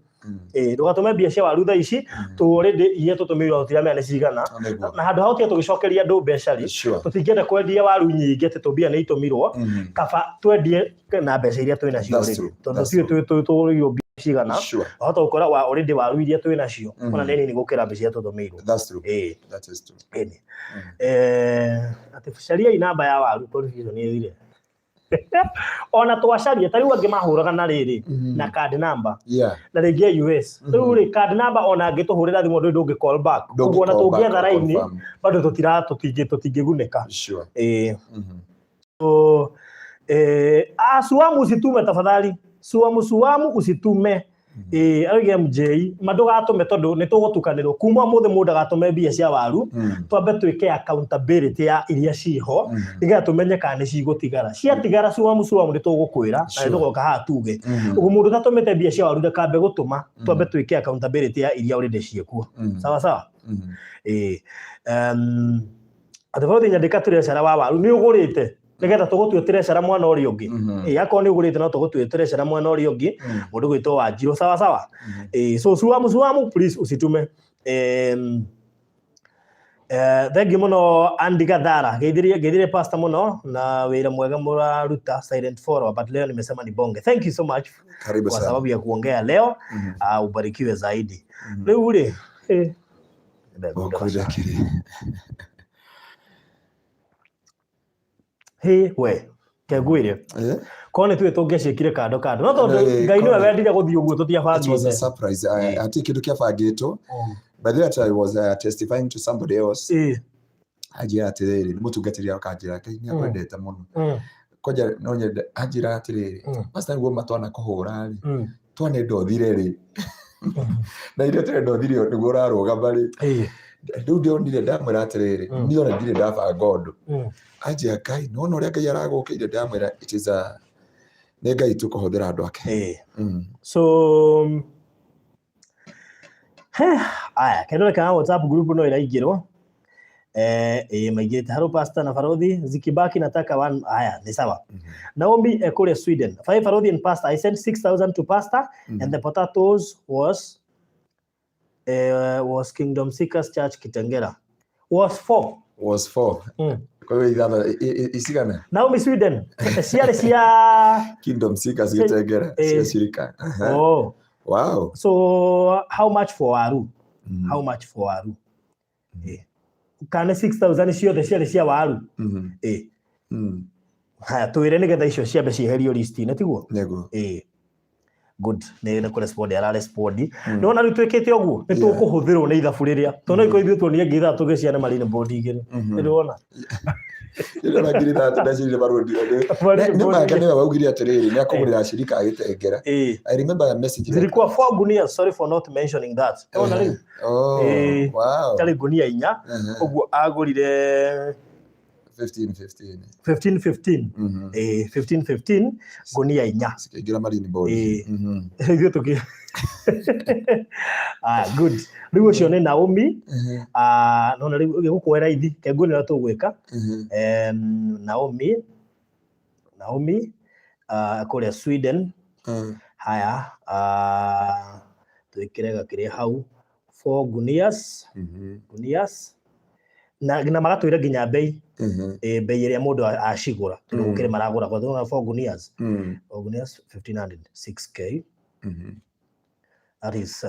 Ndũgatũme mbia cia waru thaa ici, tũ already iria tũtũmĩirwo tũtiramenya nĩ cigana. Na handũ ha gũtiga tũgĩcokeria andũ mbeca rĩ, tũtingĩenda kwendia waru nyingĩ atĩ tũ mbia nĩ itũmirwo, kaba twendie na mbeca iria twĩ nacio That's already. true. Tondũ That's tũtiũĩ true. tũgũrĩirwo mbia cigana, wahota gũkora wa already waru iria twĩ nacio, ona nĩ nini gũkĩra mbeca iria tũtũmĩirwo. That's true. That is true. Atĩ cariai namba ya waru confusion ĩthire. Ona twacaria ta rĩu angĩ mahũraga na rĩrĩ na card number na rĩngĩ ya US. Rĩu rĩ, card number ona angĩtũhũrĩra thimũ ndũĩ ndũngĩ call back. Ũguo ona tũngĩetha raini bado tũtira tũtingĩgunĩka. Ĩĩ. So, suamu usitume tafadhali. Suamu suamu usitume. Ĩĩ, arauga MJ ma ndũgatũme tondũ nĩ tũgũtukanĩrwo kuma ũmũthĩ. Mũndũ agatũme mbia cia waru, twambe twĩke accountability ya iria ciho nĩgetha tũmenye kana nĩ cigũtigara. Ciatigara suamu suamu nĩ tũgũkwĩra na nĩ tũgoka haha tuge. Ũguo mũndũ ũtatũmĩte mbia cia waru ndakambe gũtũma, twambe twĩke accountability ya iria already ciĩkuo. Sawa sawa. Ĩĩ, atĩ borithi nyandĩka treasurer wa waru nĩ ũgũrĩte nĩgetha tũgũtue treasurer mwena ũrĩa ũngĩ. Ĩĩ, akorwo nĩ ũgũrĩte no tũgũtue treasurer mwena ũrĩa ũngĩ, mũndũ gwĩtwo Wanjirũ. Sawa sawa. Ĩĩ, so suamu suamu please usitume. Thengiũ mũno Andy Gathara, geithirie geithirie pastor mũno na wĩra mwega mũraruta, silent follower, but leo nimesema ni bonge. Thank you so much. Karibu kwa sana. Sababu ya kuongea leo. Ubarikiwe zaidi. Rĩu rĩ, Ũkwenda kĩrĩ? Hĩ we kengwĩre, korwo nĩ tuĩ tũngĩaciĩkire kando kando, no tondũ Ngai nĩwe wendire gũthiĩ ũguo It was a tũtiabangĩte. Surprise. Hatirĩ kĩndũ kĩabangĩtwo. By the way, I was testifying to somebody else. Anjĩra atĩrĩrĩ, nĩ mũtungatĩri, akanjĩra Ngai nĩ akwendete mũno. Kwanja no nyende anjĩra atĩrĩrĩ, pastor, nĩguo ma twana kũhũra rĩ, twanenda ũthire rĩ, na iria tũrenda ũthire nĩguo ũrarũgama rĩ. Rĩu ndĩonire ndamwĩra atĩrĩrĩ, niĩ ona ndirĩ ndabanga ũndũ. Anjĩra, Ngai nĩwona ũrĩa Ngai aragũkĩire. Ndamwĩra it is a nĩ Ngai tu kũhũthĩra andũ ake. So aya kendore kana WhatsApp group no ĩraingĩrwo. Ĩĩ, maingĩrĩte. Hello pastor na Barothi, zikibaki nataka one. Aya, ni sawa. Naomi kũrĩa Sweden. Five Barothi and pastor, I sent 6000 to pastor and the potatoes was Kingdom Seekers Church Kitengela. Was four. Was four. Kwa hiyo ithatha icigana? Naomi Sweden. Ciarĩ cia Kingdom Seekers Gitengera cia cirika. Aha. Oh. So how much for waru? How much for waru? Kana 6000 ciothe ciarĩ cia waru? Haya, twĩre nĩgetha icio ciambe cieherio list-inĩ, tiguo? Nĩguo. Good. Nĩ kũrespond ararespond. Nĩwona rĩu twĩkĩte ũguo nĩ tũkũhũthĩrwo nĩ ithabu rĩrĩa tondũ no ikorwo ithuĩ tuonie ngiri ithatũ tũgĩciane marine board igĩrĩ. Nĩndĩrona. Rĩrĩa na 3000 ndacirire marũndi. Marine Nĩ board maka igĩrĩ. Nĩwe waugire atĩrĩrĩ nĩ akũgũrĩra acirika agĩtengera. I remember a message like Zilikuwa four gunia, sorry for not mentioning that. Nĩwona rĩu? Ciarĩ ngunia 4. Ũguo agũrire 15 15. 15 15. 15 15 ngunia 4. Cikaingĩra marine board. Ithuĩ tũkĩ ah, good. Rĩu ũcio nĩ Naomi. Ah, nona rĩu gĩgũkũhe raithi kenguo nĩ ũrĩa tũgwĩka. Naomi kũrĩa Sweden. Haya, twĩkĩre gakĩrĩ hau four gunias, gunias na magatwĩra nginya bei, bei ĩrĩa mũndũ acigũra tondũ gũkĩrĩ maragũra kwa thogora. Four gunias, four gunias 1500, 6K. That is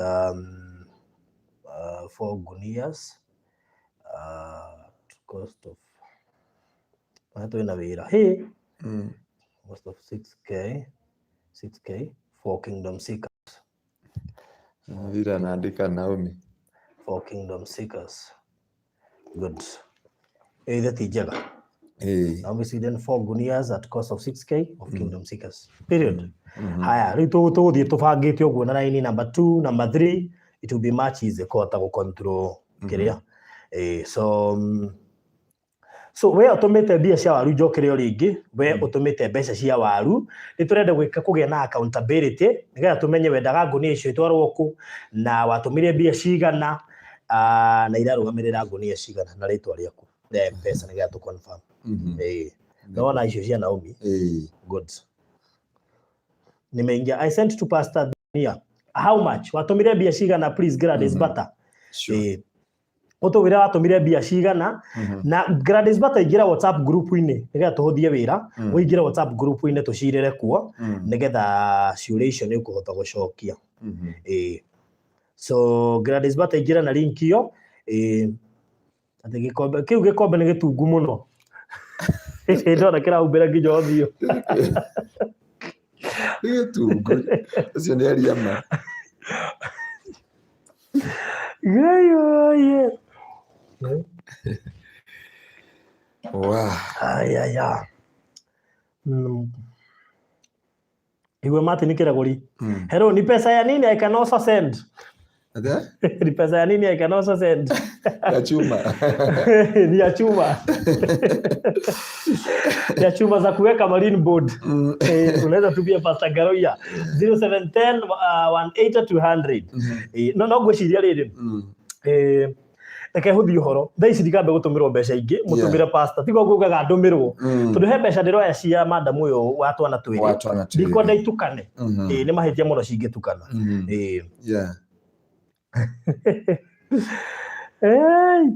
four gunias, cost of haya twĩna wĩra hey cost of 6K, 6K for Kingdom Seekers. Vile anaandika Naomi. For Kingdom Seekers. Good. Ithe ti njega. Naomi Sweden, four gunias at cost of 6K of Kingdom Seekers. Period. Haya, rĩu tũgũthiĩ tũbangĩte ũguo na raini number 2, number 3, it will be much easier kũhota gũ-control kĩrĩa. So we ũtũmĩte mbia cia waru, njokere o rĩngĩ, we ũtũmĩte mbeca cia waru, nĩ tũrenda gwĩka kũgĩa na accountability nĩgetha tũmenye wendaga ngunia icio itwarwo kũ na watũmire mbia cigana, na irarũgamĩrĩra ngunia cigana na rĩtwa rĩaku rĩa M-Pesa nĩgetha tũ confirm. Nĩwona icio cia Naomi? Good. Nimeingia. I sent to Pastor Dunia. How much? Watũmire mbia cigana, please, Gladys Bata? Ũtũwĩre watũmire mbia cigana. Na Gladys Bata, ingĩra WhatsApp group-inĩ nĩgetha tũhũthie wĩra. Ũingĩre WhatsApp group-inĩ tũcirĩre kuo nĩgetha ciũria icio nĩ ũkũhota gũcokia. So Gladys Bata, ingĩra na link ĩyo. Atĩ gĩkombe kĩu, gĩkombe nĩ gĩtungu mũno. Ndona kĩrahumbĩra nginya ũthiũ. Nĩ gĩtungũ. Ũcio nĩ aria ma. Ngai oye. Wow. Ayaya. Igwe Martin Kiraguri. Hello, ni pesa ya nini I can also send. Atĩa? Ni pesa ya nini I can also send. Ya chuma. Ni ya chuma. Ya chuma za kuweka marine board. Eh, unaweza tumia Pastor Garoya 0710 180 200. Eh, no no ngwĩciria rĩrĩ. Eh, reke hũthie ũhoro thaa ici ndikambe gũtũmĩrwo mbeca ingĩ mũtũmĩre pastor tiga ũguo ugaga ndũmĩrwo tondũ he mbeca ndĩroya cia madam ũyũ wa twana twĩrĩ Wa twana twĩrĩ. Ndikwenda itukane. Ĩĩ, nĩ mahĩtia mũno cingĩtukana. Ĩĩ. Hey.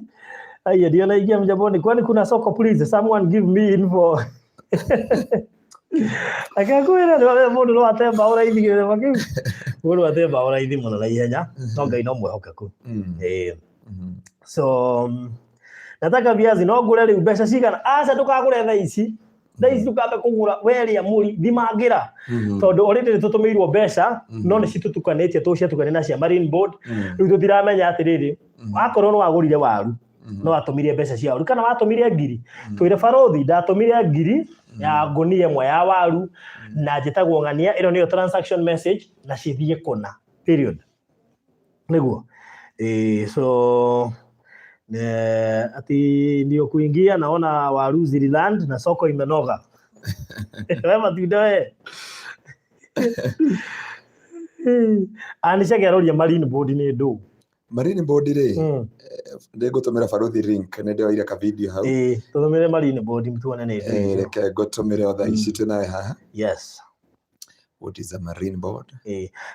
Aya, ndio naingia mjaboni. Kwani kuna soko please? Someone give me info. Akakwĩra nĩ mũndũ no ate mbaũ raithi gĩthema kĩu. Mũndũ ate mbaũ raithi mũno na ihenya. No Ngai no mwĩhokeku. Ĩĩ. So nataka viazi no ngũre rĩu mbeca cigana? Aca ndũkagũre thaa ici. Thaa ici ndũkambe kũgũra werĩa mũri thimangĩra. Tondũ already nĩ tũtũmĩirwo mbeca no nĩ citũtukanĩtie tũciatukania na cia Marine Board. Rĩu tũtiramenya atĩrĩrĩ, wakorwo nĩ wagũrire waru no watũmire mbeca cia waru kana watũmire ngiri, twĩre barothi ndatũmire ngiri ya ngũnia ĩmwe ya waru na njĩtagwo ng'ania, ĩno nĩyo transaction message na cithiĩ kũna period nĩguo. Ĩĩ, so ati ndio kuingia naona waru zililand na soko imenoga. We matunda we. Aniceke aroria Marine Board nĩ ndũ. Marine Board rĩ, ndĩngũtũmĩra barothi link nĩ ndĩroire ka video hau. Ĩĩ, tũtũmĩre Marine Board tuone nĩ ndũ. Reke ngũtũmĩre o thaa ici twĩ nawe haha. Yes. What is a marine board?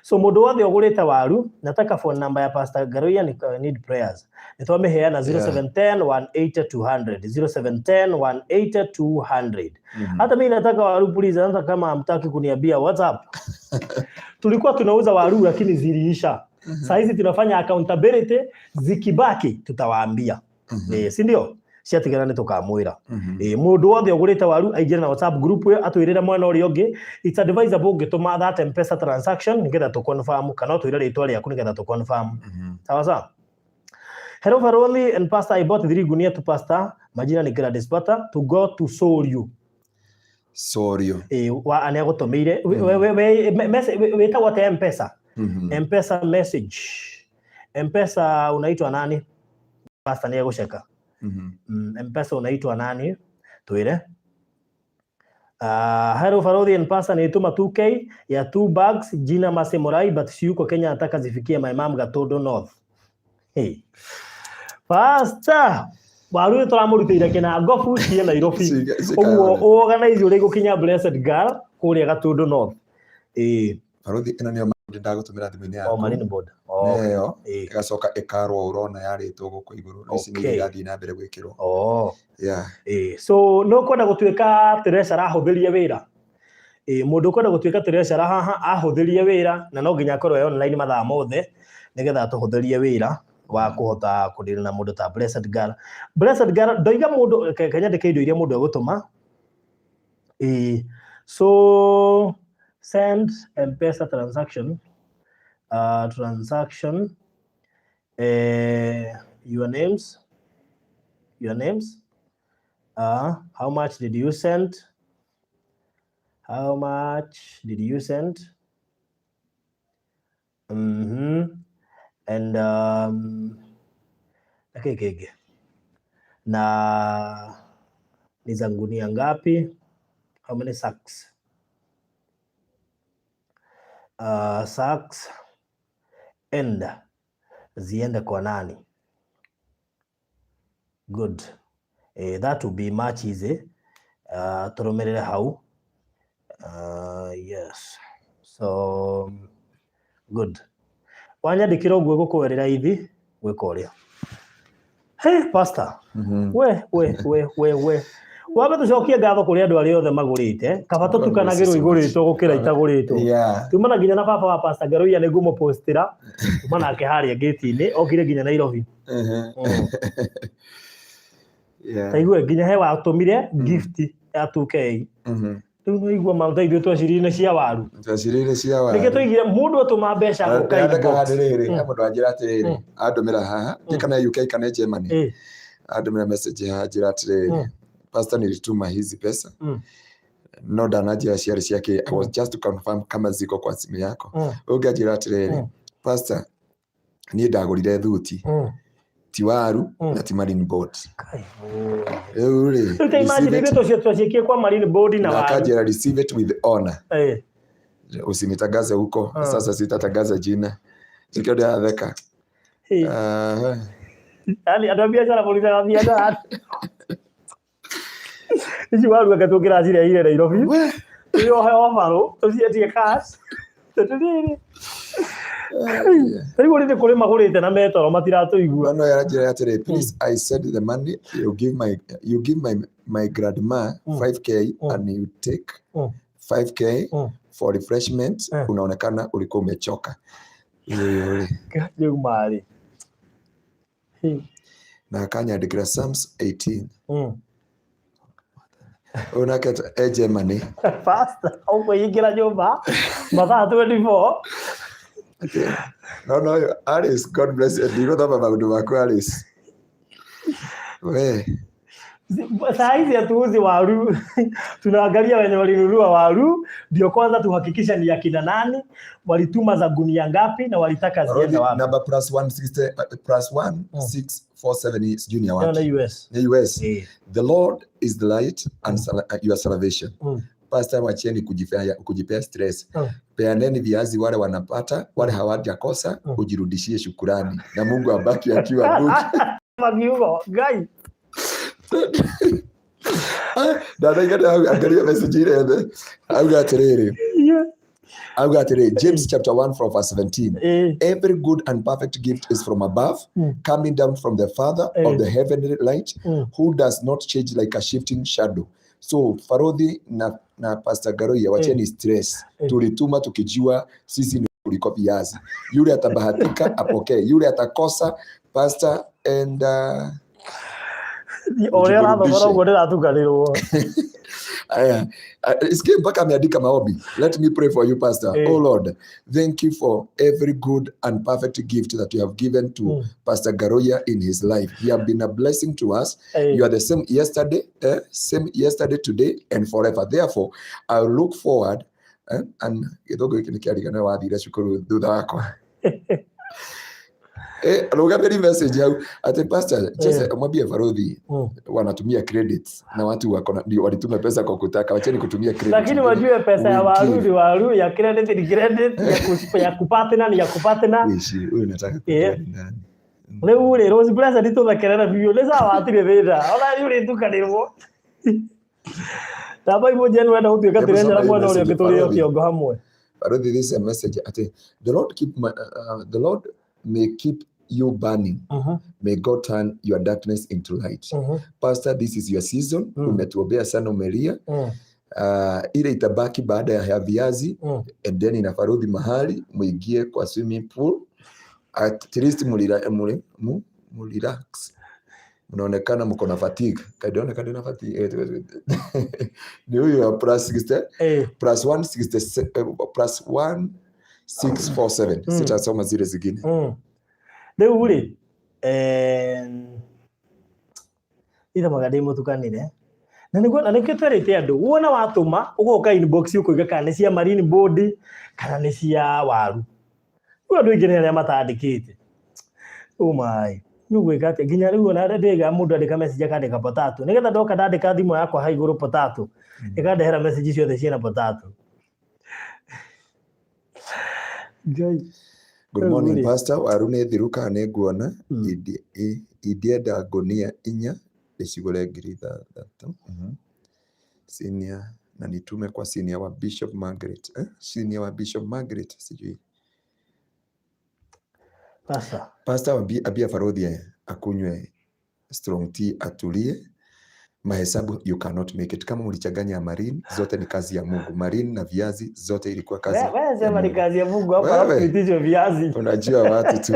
So mũndũ wothe ũgũrĩte waru, nataka phone number ya Pastor Garoya, ni need prayers. Nĩ twamĩheana 0710 180 200 0710 180 200. Hata mimi nataka waru please, hata kama hamtaki kuniambia WhatsApp. Tulikuwa tunauza waru lakini ziliisha. Saa hizi tunafanya accountability, zikibaki tutawaambia. Si ndio? Ciatigara nĩ tũkamwĩra. Mũndũ wothe ũgũrĩte waru aingĩre na WhatsApp group ĩyo atwĩrĩre mwena ũrĩa ũngĩ. It's advisable ũngĩtũma that M-Pesa transaction nĩgetha tũ confirm kana ũtwĩre rĩtwa rĩaku nĩgetha tũ confirm. Sawa sawa. Hello Faroli and Pastor, I bought 3 gunia to Pastor. Majina ni Gladys Bata to go to Sorio. Sorio. Wa ane agũtũmĩire. Wĩtagwo atĩa M-Pesa? M-Pesa message. M-Pesa unaitwa nani? Pastor nĩ egũceka. M-Pesa unaitwa nani? Twĩre. Hello Farodhi and Pastor, nilituma 2K ya 2 bags jina Mase Morai but si yuko Kenya, nataka zifikie my mom Gatondo North. Hey. Pastor, waru nĩ tũramũrutĩire kĩna ngobu ciĩ Nairobi. Ũguo organize ũrĩa igũkinya Blessed Girl kũrĩa Gatondo North. Farodhi, ĩno nĩyo ndagũtũmĩra thimũ-inĩ yaku. Oh, Marine Board. Oh. Nĩyo, ĩgacoka ĩkarwo ũrona yarĩtwo gũkũ igũrũ. Ici nĩ irathiĩ na mbere gwĩkĩrwo. Oh. So no kwenda gũtuĩka treasurer ahũthĩrie wĩra. Mũndũ ũkwenda gũtuĩka treasurer haha ahũthĩrie wĩra na no nginya akorwo e online mathaa mothe nĩgetha atũhũthĩrie wĩra wa kũhota kũdeal na mũndũ ta Blessed Girl. Blessed Girl ndoiga mũndũ reke nyandĩke indo iria mũndũ egũtũma. So send M-Pesa transaction, transaction, your names, your names, how much did you send? How much did you send? And okay, okay, okay. Na ni za gunia ngapi? How many sacks? Sacks and ziende kwa nani? Good. That will be much easy. Turumirire hau. Yes. So good. Wanyandikira ũguo gũkwerera ithi gwĩka ũrĩa. Hey, Pastor. We, we, we, we, we. Wambe tũcokie ngatho kũrĩ andũ arĩa othe magũrĩte. Kaba tũtukanagĩrwo igũrĩtwo gũkĩra itagũrĩtwo. Tuma na nginya na baba wa Pastor Ngaruiya nĩ ngũmũpostĩra. Tuma nake harĩa gate-inĩ, okire nginya Nairobi. Ta igue nginya he watũmire gift. Ya 2K. Rĩu nĩ igua maũndũ ithuĩ tweciririe nĩ cia waru. Tweciririe cia waru. Nĩkĩo tũigire mũndũ atũma mbeca gũka Ndĩratheka inbox. atĩrĩrĩ, he mũndũ anjĩra atĩrĩrĩ, andũmĩra haha, ndiũĩ kana UK kana Germany, andũmĩra message haha anjĩra atĩrĩrĩ, "Pastor, nilituma hizi pesa no ndananjĩra ciarĩ ciake. I was just to confirm kama ziko kwa simu yako." Ũngĩ anjĩra atĩrĩrĩ, "Pastor, niĩ ndagũrire thuti, ti waru na ti marine board." Kai. Rĩu rĩ, Rĩu ta imagine receive it ithuĩ tũciĩkie kwa marine board na na waru. akanjĩra, "Receive it with honor." Usinitangaze huko. Sasa sitatangaza jina, sikio ndĩratheka. Ah, Yaani andũ a biacara mũrutaga biacara ici waru anga tũngĩracirehire Nairobi we. twĩohe obarũ tũcientie cash tondũ rĩrĩ rĩu rĩrĩ kũrĩ magũrĩte na metoro matiratũigua. No aranjĩra atĩrĩ, "Please, I send the money you give my grandma 5K and you take 5K for refreshment. Unaonekana ulikuwa umechoka." Rĩu rĩ Rĩu marĩ na akanyandĩkĩra Psalms 18. Ũyũ nake e Germany. Pastor ũkũingĩra nyũmba mathaa 24. Okay. No, Alice, God bless you. Ndigũthoma maũndũ maku, Alice. We. Saa hizi hatuuzi waru, tunaangalia wenye walinunua waru ndio kwanza tuhakikisha ni akina nani, walituma za gunia ngapi na walitaka ziende wapi. Number +1 60 +1647, sijui ni ya Hiyo wapi. na US. Ni US. "The Lord is the light and your salvation." Pastor, wacheni kujipea stress. Peaneni viazi wale wanapata, wale hawajakosa, ujirudishie shukurani na Mungu abaki akiwa Mungu. Makiugo Ngai. Ndanaigana angalia message ile ene. Auga atĩrĩrĩ, auga atĩrĩrĩ, James chapter 1 from verse 17. "Every good and perfect gift is from above, coming down from the Father of the heavenly light, who does not change like a shifting shadow." So Farodhi na Pastor Garoia, wacheni stress. Tulituma tukijua sisi ni kuliko viazi. Yule atabahatika apokee, yule atakosa, Pastor and O ũrĩa ũrathomera ujiburudishe. Ũguo ndĩratukanĩrwo. Aya, isikie mpaka ameandika maombi. "Let me pray for you, Pastor. Oh Lord, thank you for every good and perfect gift that you have given to Pastor Garoya in his life. He have been a blessing to us. You are the same yesterday, same yesterday, today, and forever. Therefore, I look forward," and gĩthũngũ gĩkĩ nĩ kĩarigana wathire cukuru thutha wakwa. Rũgamĩri message hau atĩ pastor just mwambie Farodhi wanatumia credits na watu wako ndio walituma pesa kwa kutaka, wacheni kutumia credit. Lakini wajue pesa ya We waru give. ni waru, ya credit ni credit, ya kupatana ni ya kupatana. Ici, huyu nataka kujua ni nani. Rĩu rĩ Rose Blessed tũthekerere biũ nĩ sawa hatirĩ thĩna ona rĩu rĩtukanĩrwo namba imwe njenu wenda gũtuĩka Hebu tũrenjera soma hii mwena ũrĩa message, ũngĩ tũrĩo Farodhi. kĩongo hamwe. Farodhi, this is a message ati the Lord may keep you burning. May God turn your darkness into light. Pastor, this is your season. Umetuombea sana, umelia. Ile itabaki baada ya viazi, endeni na Farodhi mahali muingie kwa swimming pool, at least murelax. Mnaonekana mko na fatigue." Kaidonekana na fatigue ni huyu wa +60 +160 +1647. Sitasoma zile zingine. Rĩu rĩ ithamaga ndĩ mũtukanĩre na nĩguo na nĩkĩo twerĩte andũ wona watũma ũgoka inbox ũkoiga kana nĩ cia marine board kana nĩ cia waru. Rĩu andũ aingĩ nĩ arĩa matandĩkĩte ũmaĩ nĩ ũgwĩka atĩa nginya rĩu ona ndĩga mũndũ andĩka message akandĩka potato nĩgetha ndoka ndandĩka thimũ yakwa ha igũrũ potato ĩkandehera message ciothe ciĩna potato. Ngai. Good morning, Rĩu rĩ. Pastor. Waru nĩ thiru kana nĩ nguona? Ingĩenda ngũnia 4 ndĩcigũre 6,000. Senior na nitume kwa senior wa Bishop Margaret. Eh? Senior wa Bishop Margaret sijui. Pastor. Pastor, ambia Farodhi akunywe strong tea atulie. Mahesabu you cannot make it. Kama mlichanganya marine zote ni kazi ya Mungu. Marine na viazi zote ilikuwa kazi Wewe ya sema ni Mungu. kazi ya Mungu hapa alafu Wewe. tuitishwe viazi. Unajua watu tu.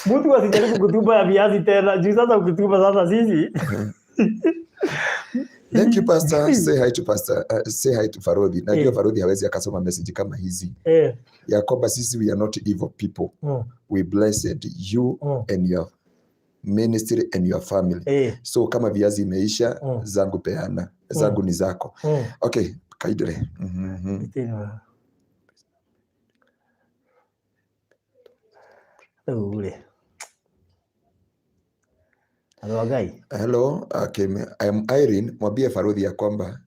Mtu asijaribu kutupa ya viazi tena. Juu sasa ukitupa sasa sisi. Thank you pastor. Say hi to pastor. Say hi to Farodhi. Najua Farodhi hawezi akasoma message kama hizi. Ya kwamba sisi we are not evil people. We blessed you and your ministry and your family. So kama viazi imeisha, zangu peana. Zangu ni zako. Okay, kaidre. Rĩu rĩ, andũ a Ngai. Hello, okay, I am Irene. Mwambie Farodhi ya kwamba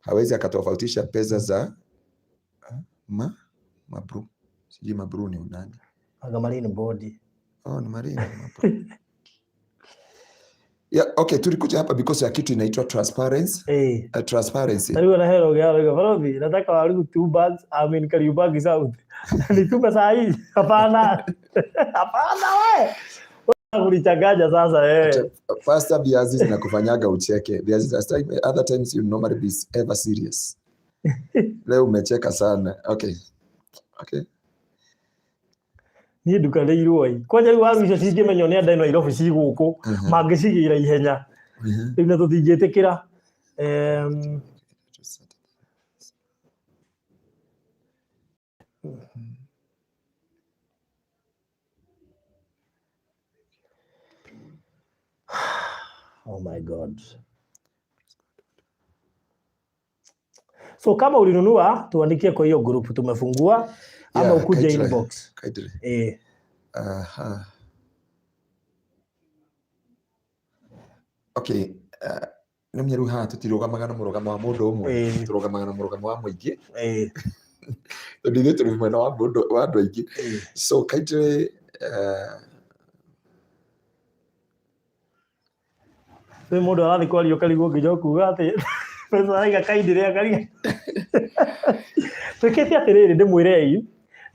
hawezi akatofautisha pesa za ma mabru. Sijui mabru ni nani. Anga Marine Board. Oh, ni Marine mabru. Yeah, okay, tulikuja hapa because ya kitu inaitwa transparency. Transparency. Rĩu ona hero gĩa Farodhi, nataka waru two bags, I'm in Kariobangi South. Nitume saa hii? Hapana. Hapana we. Ulichanganya sasa wewe. Pastor, viazi zinakufanyaga ucheke. Viazi time, other times you normally be ever serious. Leo umecheka sana. Okay. Okay. Niĩ ndukanĩirwo ĩ. Kwanja rĩu waru icio cingĩmenywo nĩ andũ a Nairobi ci gũkũ, mangĩcigĩra ihenya. Rĩu na tũtingĩtĩkĩra. Oh my God. So kama ulinunua tuandikie kwa hiyo group tumefungua ama ukuje inbox. Kaitire. Aha. Okay. Nĩ mĩrũ haha tũtirũgamaga na mũrũgamo wa mũndũ ũmwe. Tũrũgamaga na mũrũgamo wa mũingĩ. Tondũ ithuĩ tũrĩ mwena wa mũndũ, wa andũ aingĩ. So kaitire, Rĩu mũndũ arathiĩ kwaria ũkarigwo nginya ũkuga atĩ mbeca araiga kaindire akariga. Twĩkĩte atĩrĩrĩ, ndĩmwĩrei,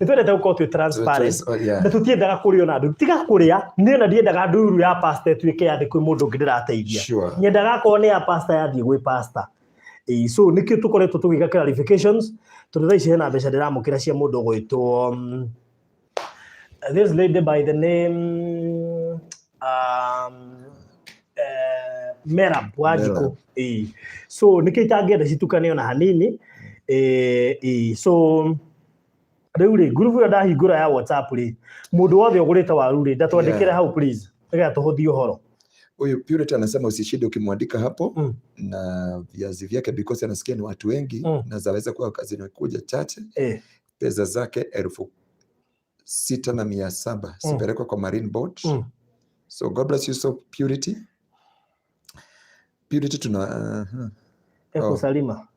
nĩ twendete gũkorwo twĩ transparent. Na tũtiendaga kũrĩo na andũ. Tiga kũrĩa, niĩ ona ndiendaga ndũru ya pastor ĩtuĩke ya thĩ kwĩ mũndũ ũngĩ ndĩrateithia. Nyendaga akorwo nĩ ya pastor yathiĩ gwĩ pastor. So nĩkĩo tũkoretwo tũgĩka clarifications, tondũ thaa ici hena mbeca ndĩramũkĩra cia mũndũ ũgwĩtwo, this lady by the name, Merab Wanjikũ. Merab. So nĩkĩo itangĩenda citukane ona hanini. So rĩu rĩ, group ĩyo ndahingũra ya WhatsApp rĩ, mũndũ wothe ũgũrĩte waru rĩ, ndatwandĩkĩre hau please, nĩgetha tũhũthie ũhoro. Huyu Purity anasema usishinde ukimwandika hapo na viazi vyake because anasikia ni watu wengi na zaweza kuwa zinakuja chache. Pesa zake 6,700 zipelekwe kwa Marine Board. So God bless you so Purity. Purity tuna, Eko Oh. Salima.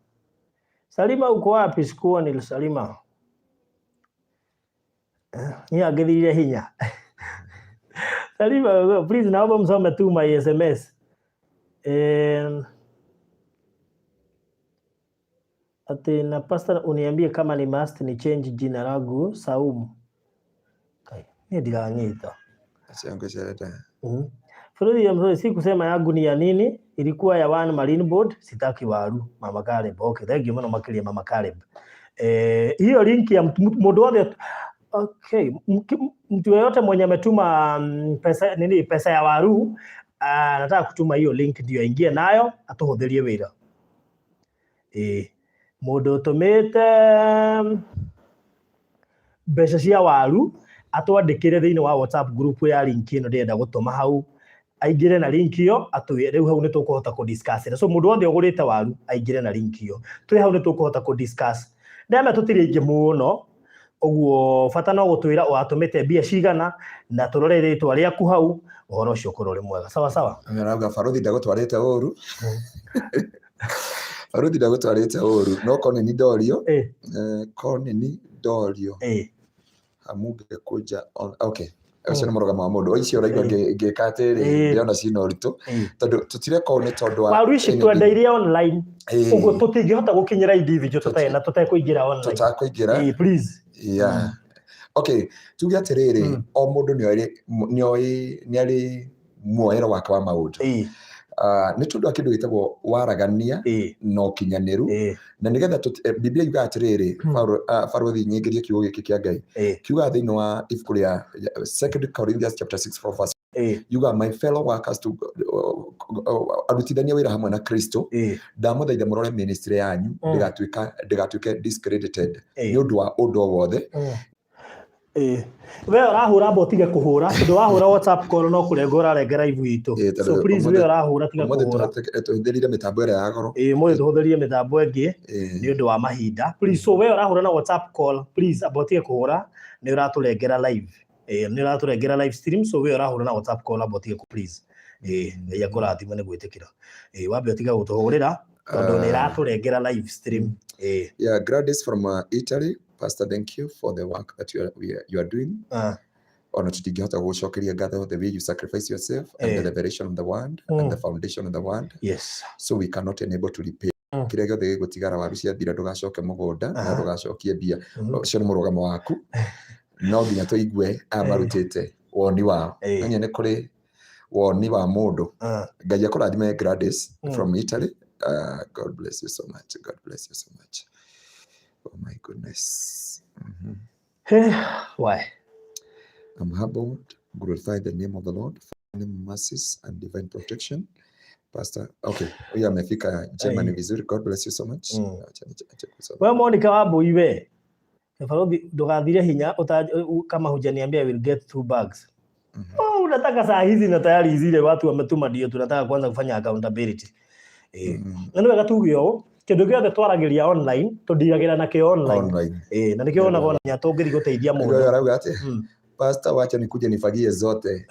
Salima uko wapi? Sikuwa ni Salima. Ni angĩthirire hinya. Salima, please naomba msome tu my SMS. Ati na pastor uniambie kama ni must ni change jina langu Saumu. Kai, ni ndiranyita. Acha ngoja. Furudi ya mzee, si kusema yangu ni ya nini, ilikuwa ya One Marine Board, sitaki waru, Mama Caleb. Okay, thank you mno makiria Mama Caleb. Hiyo link ya mtu mtu wothe, okay, mtu yeyote mwenye ametuma, pesa nini, pesa ya waru, nataka kutuma hiyo link ndio aingie nayo atuhuthirie wira. Mundu utumite mbeca cia waru atwandikire thiini wa WhatsApp group ya link ino ndirenda gutuma hau, aingire na link iyo atwire riu hau nitukuhota ku discuss. So mundu wothe ugurite waru aingire na link iyo, twi hau nitukuhota ku discuss. Ndeme tutiri ingi muno uguo, bata no gutwira watumite mbia cigana na turore ritwa riaku hau, uhoro ucio ukorwo uri mwega. Sawa sawa. Arauga Faruthi ndagutwarite uru. Faruthi ndagutwarite uru no ko ni ndorio. Ko ni ndorio. Amuge kuja on, okay. Ũcio nĩ mũrũgamo wa mũndũ. Icio ũraigua ngĩka atĩrĩ, ndĩrona ciĩna ũritũ. Tondũ tũtireka ũũ nĩ tondũ wa Waru ici any twendeirie online. Ũguo tũtingĩhota gũkinyĩra individual tũtarĩ na tũtekũingĩra online. Tũtakũingĩra. Please. Yeah. Okay, tuge atĩrĩrĩ, o mũndũ nĩ arĩ muoero wake wa maũndũ. Nĩ tondũ wa kĩndũ gĩtagwo waragania na ũkinyanĩru. Na nĩgetha Biblia yugaga atĩrĩrĩ, Paulo nyingĩrie kiugo gĩkĩ kĩa Ngai. Kiugaga thĩinĩ wa ibuku rĩa 2 Corinthians chapter 6 verse Yuga, "My fellow workers to arutithania wĩra hamwe na Kristo, ndamũthaitha mũrore ministry yanyu ndĩgatuĩke discredited nĩ ũndũ wa ũndũ o wothe." Ĩĩ. We ũrahũra amba ũtige kũhũra, tondũ wahũra WhatsApp call no kũrenga ũrarenga live itũ. Ĩĩ, tondũ So please, we ũrahũra tiga ũmũthĩ kũhũra. Tũhũthĩrire mĩtambo ĩrĩa ya goro. Ĩĩ, ũmũthĩ tũhũthĩrie mĩtambo ĩngĩ nĩ ũndũ wa mahinda. Please, so we ũrahũra na WhatsApp call, please amba ũtige kũhũra, nĩ ũratũrengera live. Ĩĩ, nĩ ũratũrengera live stream, so we ũrahũra na WhatsApp call amba ũtige please. Ĩĩ, Ngai akũrathime nĩ gwĩtĩkĩra. Ĩĩ, wambe ũtige gũtũhũrĩra tondũ nĩ ĩratũrengera live stream. Ĩĩ. Yeah, Gladys from Italy, "Pastor, thank you for the work that you are doing. Ona tũtingĩhota gũgũcokeria ngatho the way you sacrifice yourself and the revelation of the word and the foundation of the word, so we cannot enable to repay." Kĩrĩa gĩothe gĩgũtigara waru ciathira, ndũgacoke mũgũnda na ndũgacokie mbia. Ũcio nĩ mũrũgamo waku, no nginya tũigue aya marutĩte woni wao. No nĩ kũrĩ woni wa mũndũ. Ngai akũrathime, Gladys from Italy. God bless you so much. God bless you so much. Oh my goodness. Hey, why? "I'm humbled. Glorify the name of the Lord for many mercies and divine protection. Pastor," okay, huyu amefika Germany vizuri. God bless you so much. Acha kusoma. We Monica Wambui, we barothi, ndũgathire hinya kama hujaniambia will get two bags. Oh, unataka saa hizi na tayari zile watu wametuma, ndio tunataka kwanza kufanya accountability. Na nĩ wega tuge ũũ, kĩndũ gĩothe twaragĩria online tũndiragĩra nakĩo online. Online. Na nĩkĩo wonaga ona nya tũngĩthiĩ gũteithia Ndio mũndũ. Arauga atĩa? "Pastor, wacha nikuje nifagie zote."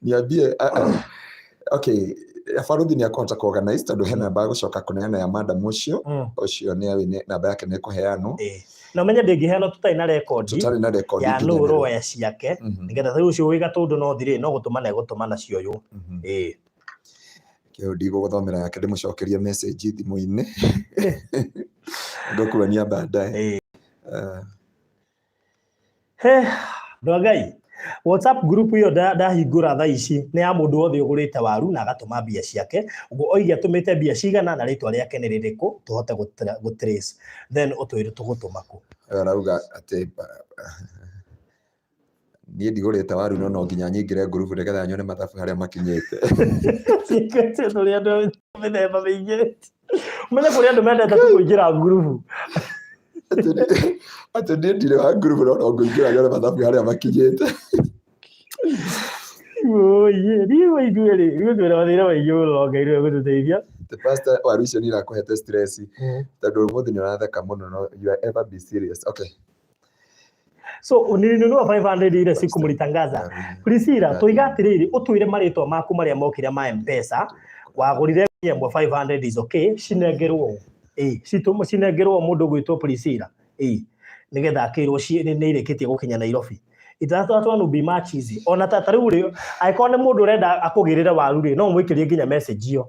Niambie, ah, ah. Okay, baruthi nĩ akũhota kuorganize tondũ he namba gũcoka kũneana ya madam ũcio. Ũcio nĩ nĩ namba yake nĩ ĩkũheanwo. Na ũmenye ndĩngĩheanwo tũtarĩ na rekondi tũtarĩ na rekondi ya nũ nginyanĩru. ũroya ciake, nĩgetha rĩu ũcio wĩ Gatũndũ no thirĩ no gũtũmana egũtũmana cioywo. Kĩo ndigũgũthomera yake, ndĩmũcokerie message thimũ-inĩ, ngũkuonia baadaye. He, andũ a Ngai, WhatsApp group ĩyo ndahingũra thaa ici nĩ ya mũndũ wothe ũgũrĩte waru na agatũma mbia ciake. Ũguo oige atũmĩte mbia cigana na rĩtwa rĩake nĩ rĩrĩkũ, tũhote gũ trace, then ũtwĩre tũgũtũma kũ. Arauga atĩ niĩ ndigũrĩte waru no no nginya nyingĩre ngurubu nĩgetha nyone mathabu harĩa makinyĩte. Ciĩkĩte tũrĩ andũ mĩthemba mĩingĩ. Ũmenye kũrĩ andũ mendete tu kũingĩra ngurubu. Atĩ niĩ ndirĩ wa ngurubu no no ngũingĩra nyone mathabu harĩa makinyĩte. Oye, niĩ waigue rĩ, ithuĩ twĩna mathĩna maingĩ mũno, Ngai nĩwe ũgũtũteithia. The pastor, waru icio nĩ irakũhete stress tondũ ũmũthĩ nĩ ũratheka mũno, no you are ever be serious, okay? So nilinunua 500 ile siku mlitangaza. Priscilla, tuiga atiriri, utwire marĩtwa maku marĩa mokire ma M-Pesa, wagũrire ĩmwe 500 is okay, cinengerwo. Ĩ, citũmwo cinengerwo mũndũ ũgwĩtwo Priscilla. Ĩ, nĩgetha akĩrwo nĩ irĩkĩtie gũkinya Nairobi. Itatũ be much easy. Ona ta rĩu rĩ, angĩkorwo nĩ mũndũ ũrenda akũgĩrĩre waru rĩ, no ũmũikĩrie nginya message ĩyo.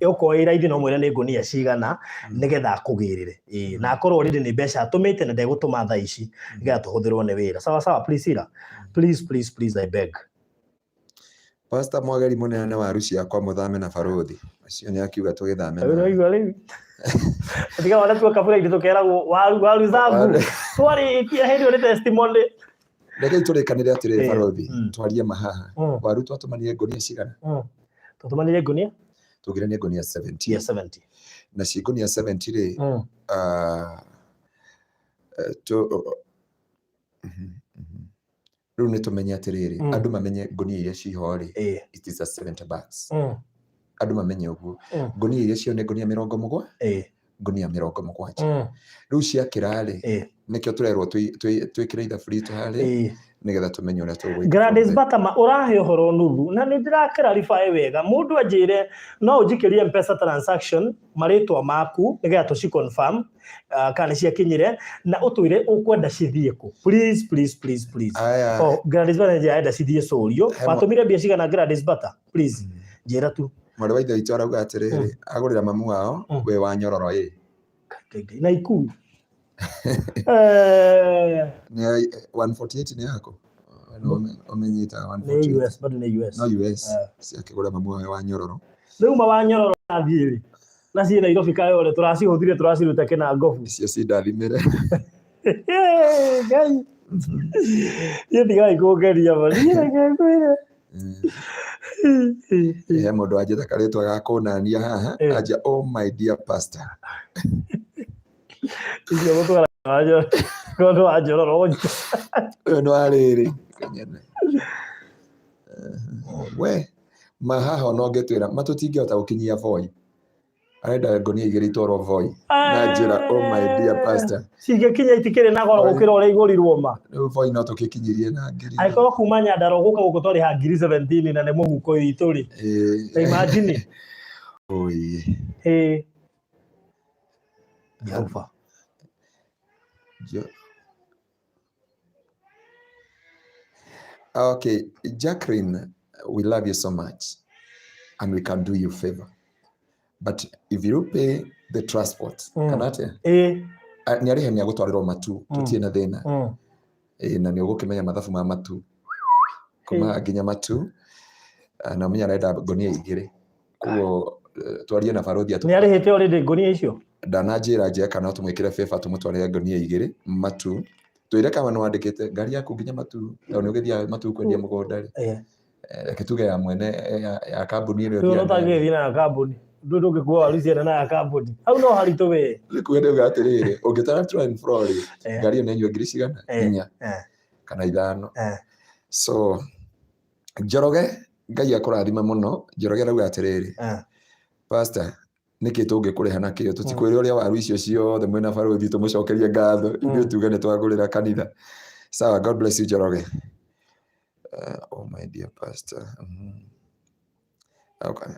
Ĩgũkorwo ĩ raithi, no mwĩre nĩ ngũnia cigana nĩgetha akũgĩrĩre. Ĩ, na akorwo already nĩ mbeca atũmĩte na ndegũtũma thaa ici, nĩgetha tũhũthĩrwo nĩ wĩra. Sawa sawa, Priscilla. Please, please, please, I beg. Pastor Mwageri, mũneane waru ciakwa mũthame na barothi acio, nĩ akiuga tũgĩthame Rĩu ũraigua rĩu. Tiga wana tuoka kabura-inĩ tũkeragwo waru waru zangu. Twarĩkia hĩndĩ ĩyo nĩ testimony. Rekei tũrĩkanĩre atĩrĩrĩ, barothi, twarie mahaha. Waru twatũmanire ngũnia cigana? Tũtũmanire ngũnia? Tugire nĩ ngũnia 70. Yeah, 70. Na ci ngũnia 70 rĩ, rĩu nĩ tũmenye atĩrĩrĩ, andũ mamenye ngũnia iria ciho rĩ, it is a 70 bags. Andũ mamenye ũguo. Ngũnia iria cio nĩ ngũnia mĩrongo mũgwa ngũnia 70. Rĩu ciakĩra rĩ, nĩkĩo tũrerwo twĩkĩre ithabu ritũ harĩa nĩgetha tũmenye ũrĩa tũgwĩka Gladys from there. Batama, ũrahe ũhoro nuthu na nĩ ndĩrakĩrarify wega. Mũndũ anjĩre no ũnjikĩrie M-Pesa transaction, marĩtwa maku, nĩgetha tũci confirm kana nĩ ciakinyire, na ũtwĩre ũkwenda cithiĩ kũ. Please, please, please, please. Aya. Oh, Gladys Bata njĩra arenda cithiĩ Cũrio. Watũmire mbia cigana, Gladys Bata? Please njĩra tu. Mwarĩ wa ithe witũ arauga atĩrĩrĩ, agũrĩra mamu wao wĩ wa nyororo ĩ. Ngai, Ngai, na ikuru. Nĩ 148 nĩ yaku ũmenyita? Nĩ 148. US, bado nĩ US. No US. Eh. Ciakĩgũra mamu wao wa nyororo. Rĩu ma wa nyororo athiĩ rĩ, na ciĩ Nairobi Kayole, tũracihũthire tũraciruta kĩnangobu. Icio cindathimĩre. Ngai. Niĩ tigai kũngeria ma. Niĩ reke ngwĩre. He mũndũ wanjĩta karĩtwa ga kũnania haha. Anjia, "Oh my dear pastor." Icio gũtwara kondo wa njororo. Ũyũ nĩ wa rĩrĩ kanyene. We ma haha ona ũngĩtwĩra ma tũtingĩhota gũkinyia Voi. Arenda ngonia igĩrĩ itwarwo Voi na njĩra, "Oh my dear pastor." Cingĩkinya itikĩrĩ na goro gũkĩra ũrĩa igũrirwo ma. Rĩu Voi no tũkĩkinyirie na ngiri. Angĩkorwo kuma Nyandarua gũka gũkũ twarĩha ngiri 17 na nĩ mũhuko witũ rĩ. Ta imagine. Oi. Ĩĩ. Jehova. Okay, Jacqueline, we love you so much and we can do you favor. But if you pay the transport, kana atĩa? Ĩĩ. Nĩ arĩhe nĩ agũtwarĩrwo matu, tũtirĩ na thĩna. Ĩĩ, na nĩ ũgũkĩmenya mathabu ma matu. Kuma nginya matu, na ũmenye arenda ngonia igĩrĩ. Koguo twarie na barothi Nĩ arĩhĩte already ngonia icio? Ndananjĩra njĩra kana no tũmwĩkĩre favor tũmũtwarĩre ngonia igĩrĩ matu. Twĩre kama nĩ wandĩkĩte ngari yaku nginya matu, tondũ nĩ ũgĩthiaga matu kwendia mũgũnda rĩ. Reke tuge ya mwene ya kambuni ĩrĩa Rĩu ũthiaga nayo. ũtangĩgĩthiĩ na ya kambuni. Ndũ ndũngĩkua waru ciene na ya kambuni. Hau no haritũ we. Nĩkuga ndauga atĩrĩrĩ, ũngĩtwara to and fro rĩ, ngari ĩyo nĩ ĩnyue ngiri cigana? 4 kana 5. So Njoroge, Ngai akũrathime mũno. Njoroge arauga atĩrĩrĩ, "Pastor, nĩkĩ tũngĩkũrĩha nakĩo? Tũtikwĩre ũrĩa waru icio ciothe mwĩna barothi tũmũcokerie ngatho, ithuĩ tuge nĩ twagũrĩra kanitha." Sawa, God bless you, Njoroge. Oh my dear pastor. Okay.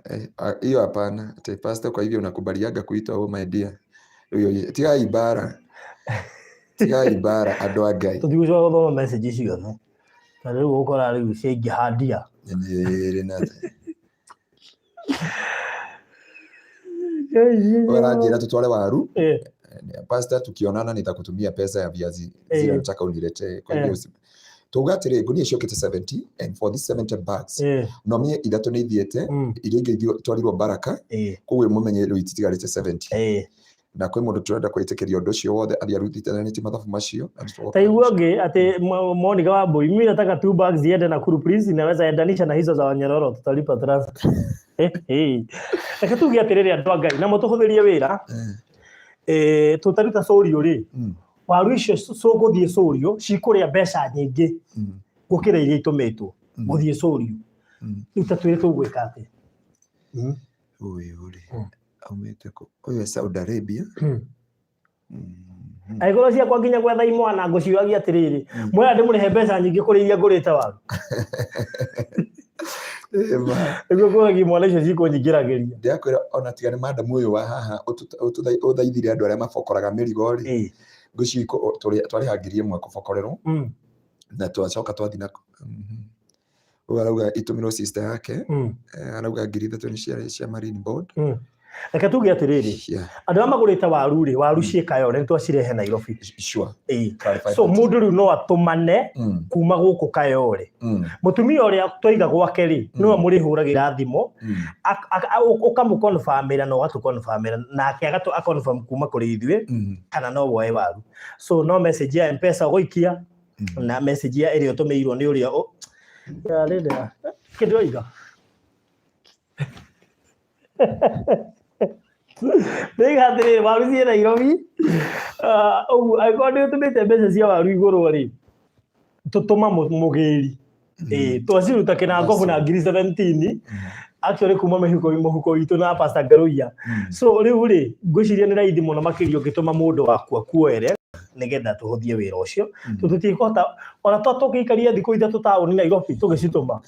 Hiyo hapana. Ati pastor, kwa hivyo unakubalianga kuitwa oh my dear? Rĩu tigai mbara. Tigai mbara andũ a Ngai. Tũtigũcoka gũthoma message ciothe. Tondũ rĩu ũgũkora rĩu ciaingĩha ndia. Nĩ na Ũranjĩra tũtware waru. "Pastor, tukionana nitakutumia pesa ya viazi zile nataka uniletee." Kwa hivyo tuga atĩrĩ, ngunia ciokĩte 70 and for this 70 bags no menye ithatũ nĩ ithiĩte, iria ingĩ itwarirwo Baraka. Koguo mũmenye rĩu ititigarĩte 70. Na kwĩ mũndũ tũrenda kwĩtĩkĩria ũndũ ũcio wothe athiĩ arutithanĩtie mathabu macio na nĩtũgoka. Ta igua ngĩ atĩ Monica Wambui, "Mimi nataka two bags ziende Nakuru, please, inaweza endanisha na hizo za Wanyororo, tutalipa transfer." Reke tuge atĩrĩrĩ, andũ a Ngai, na mũtũhũthĩrie wĩra. Tũtaruta cũrio rĩ, waru icio cũgũthiĩ cũrio cikũrĩa mbeca nyingĩ gũkĩra iria itũmĩtwo gũthiĩ cũrio. Rĩu ta twĩre tũgwĩka atĩa? Ũyũ rĩ, aumĩte kũ? Ũyũ e Saudi Arabia. Angĩkorwo ciakwa nginya gwetha imwana ngũciũragia atĩrĩrĩ, mwera ndĩmũrĩhe mbeca nyingĩ kũrĩ iria ngũrĩte waru? Ĩma. Nĩguo kuonagia imwana icio cikũnyingĩragĩria. Ndĩrakwĩra ona tiga nĩ madam ũyũ wa haha ũthaithire andũ arĩa mabokoraga mĩrigo rĩ, ngwĩciria twarĩha 1000 kũbokorerwo na twacoka twathiĩ na Ũyũ arauga itũmĩrwo sister yake. Arauga 3000 nĩ ciarĩ cia Marine Board. Reke tuge atĩrĩrĩ, andũ arĩa magũrĩte waru rĩ, waru ciĩ Kayole nĩ twacirehe Nairobi. Clarify So that. Mũndũ rĩu no atũmane kuma gũkũ Kayole. Mũtumia ũrĩa twaiga gwake rĩ, nĩwe mũrĩhũragĩra thimũ, ũkamũconfirmĩra na ũgatũconfirmĩra nake agatũ aconfirm kuma kũrĩ ithuĩ kana no woe waru. So no message ya M-Pesa ũgũikia na message ya ĩrĩa ũtũmĩirwo nĩ ũrĩa ya rĩrĩa kĩndũ oiga. Ndĩiga atĩrĩrĩ, waru ciĩ Nairobi. Ah, ũguo angĩkorwo nĩ ũtũmĩte mbeca cia waru igũrũ rĩ, tũtũma mũgĩri. Ĩĩ, twaciruta kĩnangobu na ngiri 17 actually kuma mĩhuko mũhuko witũ na Pastor Ngaruiya. So rĩu rĩ, ngwĩciria nĩ raithi mũno makĩria ũngĩtũma mũndũ waku akuoere nĩgetha tũhũthie wĩra ũcio. Tondũ tũtikũhota ona to tũngĩikaria thikũ 3 taũni Nairobi tũgĩcitũma.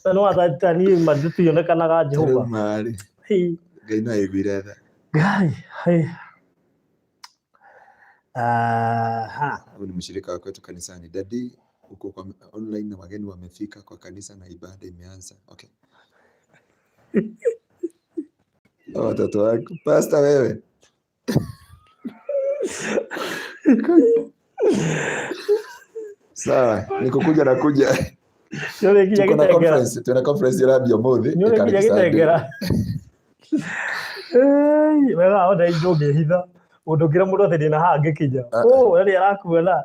Na no ata niĩ ma tũtionekanaga Jehova. Rĩu marĩ Hĩ. Ngai no aiguire tha. Ngai, hĩ. Aha. Huyu ni mshirika wa kwetu kanisani. "Daddy, uko kwa online na wageni wamefika kwa kanisa na ibada imeanza." Okay. Hao watoto wako. Pastor wewe. Sawa, nikukuja na kuja. Nĩũrĩkinya Tuko na Gĩtengera. conference, tuna conference irambia ũmũthĩ. Nĩũrĩkinya ĩkarĩ Sunday. Gĩtengera. Ĩĩ, wega ona ndũngĩhitha ũndũ ũngĩra mũndũ atĩ ndĩna haha ngĩkinya. Ah. Oh, na nĩ arakuona.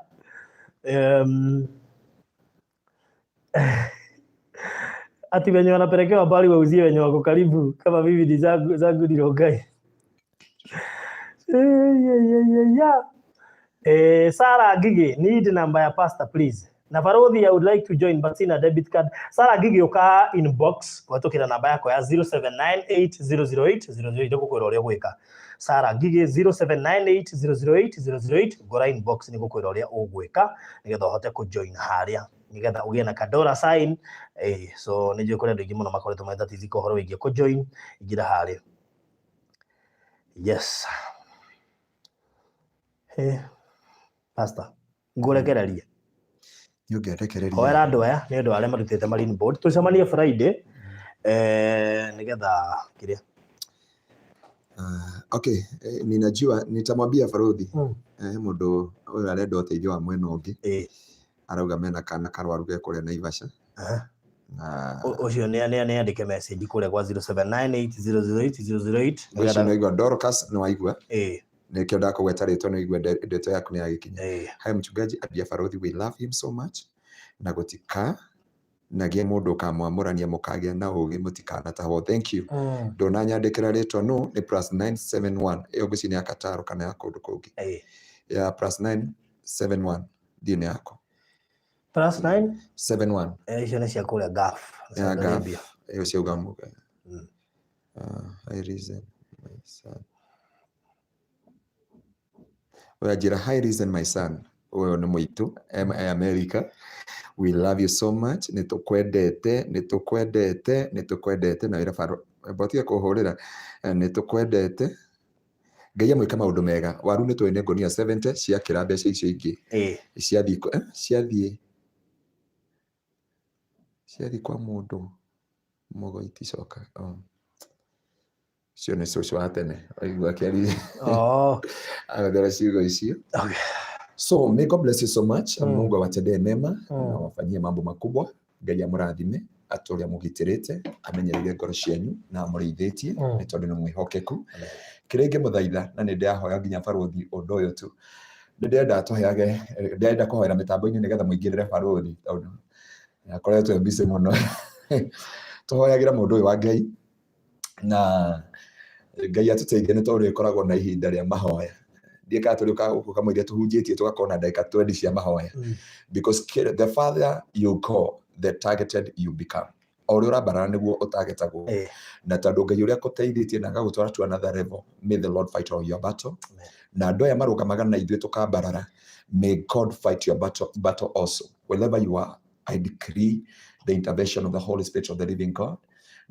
Ati wenye wanapelekewa habari wauzie wenye wako karibu kama mimi ni zangu zangu ni Rongai. Yeah, yeah, yeah. Sarah Ngigi, need number ya pastor please. Na Barothi, I would like to join but sina debit card. Sarah Ngigi uka inbox kũhetũkĩra namba yakwa ya 0798008008 ngũkwĩra ũrĩa ũgwĩka. Sarah Ngigi 0798008008 ngora inbox nĩ ngũkwĩra ũrĩa ũgwĩka nĩgetha ũhote kũjoin harĩa nĩgetha ũgĩe na kadora sign. So nĩ njũĩ kũrĩ andũ aingĩ mũno makoretwo magĩtatizika ũhoro wĩgiĩ kũjoin, ingĩra harĩa. Yes. Pastor, ngũrekererie. Nĩ ũngĩrekereria. Hoera andũ aya nĩ ũndũ wa arĩa marutĩte Marine Board. Tũcemanie Friday nĩgetha kĩrĩa. Okay, ninajua nitamwambia Barothi. Mũndũ ũyũ arenda ũteithio wa mwena ũngĩ. Arauga mena kana karwaru ge kũrĩa Naivasha. Na Ũcio nĩ andĩke message kũrĩa gwa 0798008008. Ũcio nĩ waigua Dorcas, nĩ waigua. Nĩkĩo ndakũgweta rĩtwa, nĩ waigua ndeto yaku nĩ yagĩkinya. Hi mchungaji, ambia Barothi, we love him so much. Na gũtika nagĩe mũndũ ũkamwamũrania mũkagĩa na ũgĩ mũtikanatahwo. Thank you. Ndũnanyandĩkĩra rĩtwa no nĩ plus 971. Ĩyo ngwĩciria nĩ ya Qatar kana ya kũndũ kũngĩ. Ya plus 971 ndiũ nĩ yako. Plus 9? 71. Icio nĩ cia kũrĩa Gulf. Ya Saudi Gulf. Arabia. Ĩyo ciauga mũga. Hi Reason, my son. Oya njĩra, hi Reason, my son. Ũyũ nĩ mũitũ, M I America. We love you so much. Nĩ tũkwendete, nĩ tũkwendete, nĩ tũkwendete. Na wĩra baro, mbotige kũhũrĩra. Nĩ tũkwendete. Ngai amwĩke maũndũ mega. Waru nĩ tũĩ nĩ ngũnia 70 ciakĩra mbeca icio ingĩ. Ciathiĩ ciathiĩ. Ciathiĩ kwa mũndũ mũgo iticoka. Oh. Cio nĩ cũcũ wa tene. Waigua akĩaria. Agathera ciugo icio. So may God bless you so much. Mungu awatendee mema na awafanyie mambo makubwa. Ngai amũrathime, atũre amũgitĩrĩte, amenyereire ngoro cianyu na amũrĩithĩtie, nĩ tondũ nĩ mwĩhokeku. Kĩrĩa ingĩmũthaitha, na nĩ ndĩrahoya nginya Barothi ũndũ ũyũ tu, nĩ ndĩrenda tũheage, ndĩrenda kũhoera mĩtambo-inĩ nĩgetha mũingĩrĩre Barothi, tondũ akoretwo e busy mũno. Tũhoyagĩra mũndũ ũyũ wa Ngai, na Ngai atũteithie nĩ tondũ ĩkoragwo na ihinda rĩa mahoya. Ndiĩ kana tũrĩ gũka kamũira tũhunjĩtie tũgakorwo na ndagĩka 20 cia mahoya. Because the farther you go, the targeted you become. O ũrĩa ũrambarara nĩguo ũtagetagwo. Na tondũ Ngai ũrĩa akũteithĩtie na agagũtwara to another level, may the Lord fight all your battle. Amen. Na andũ aya marũgamaga na ithuĩ tũkambarara, may God fight your battle also. Wherever you are, I decree the intervention of the Holy Spirit of the living God,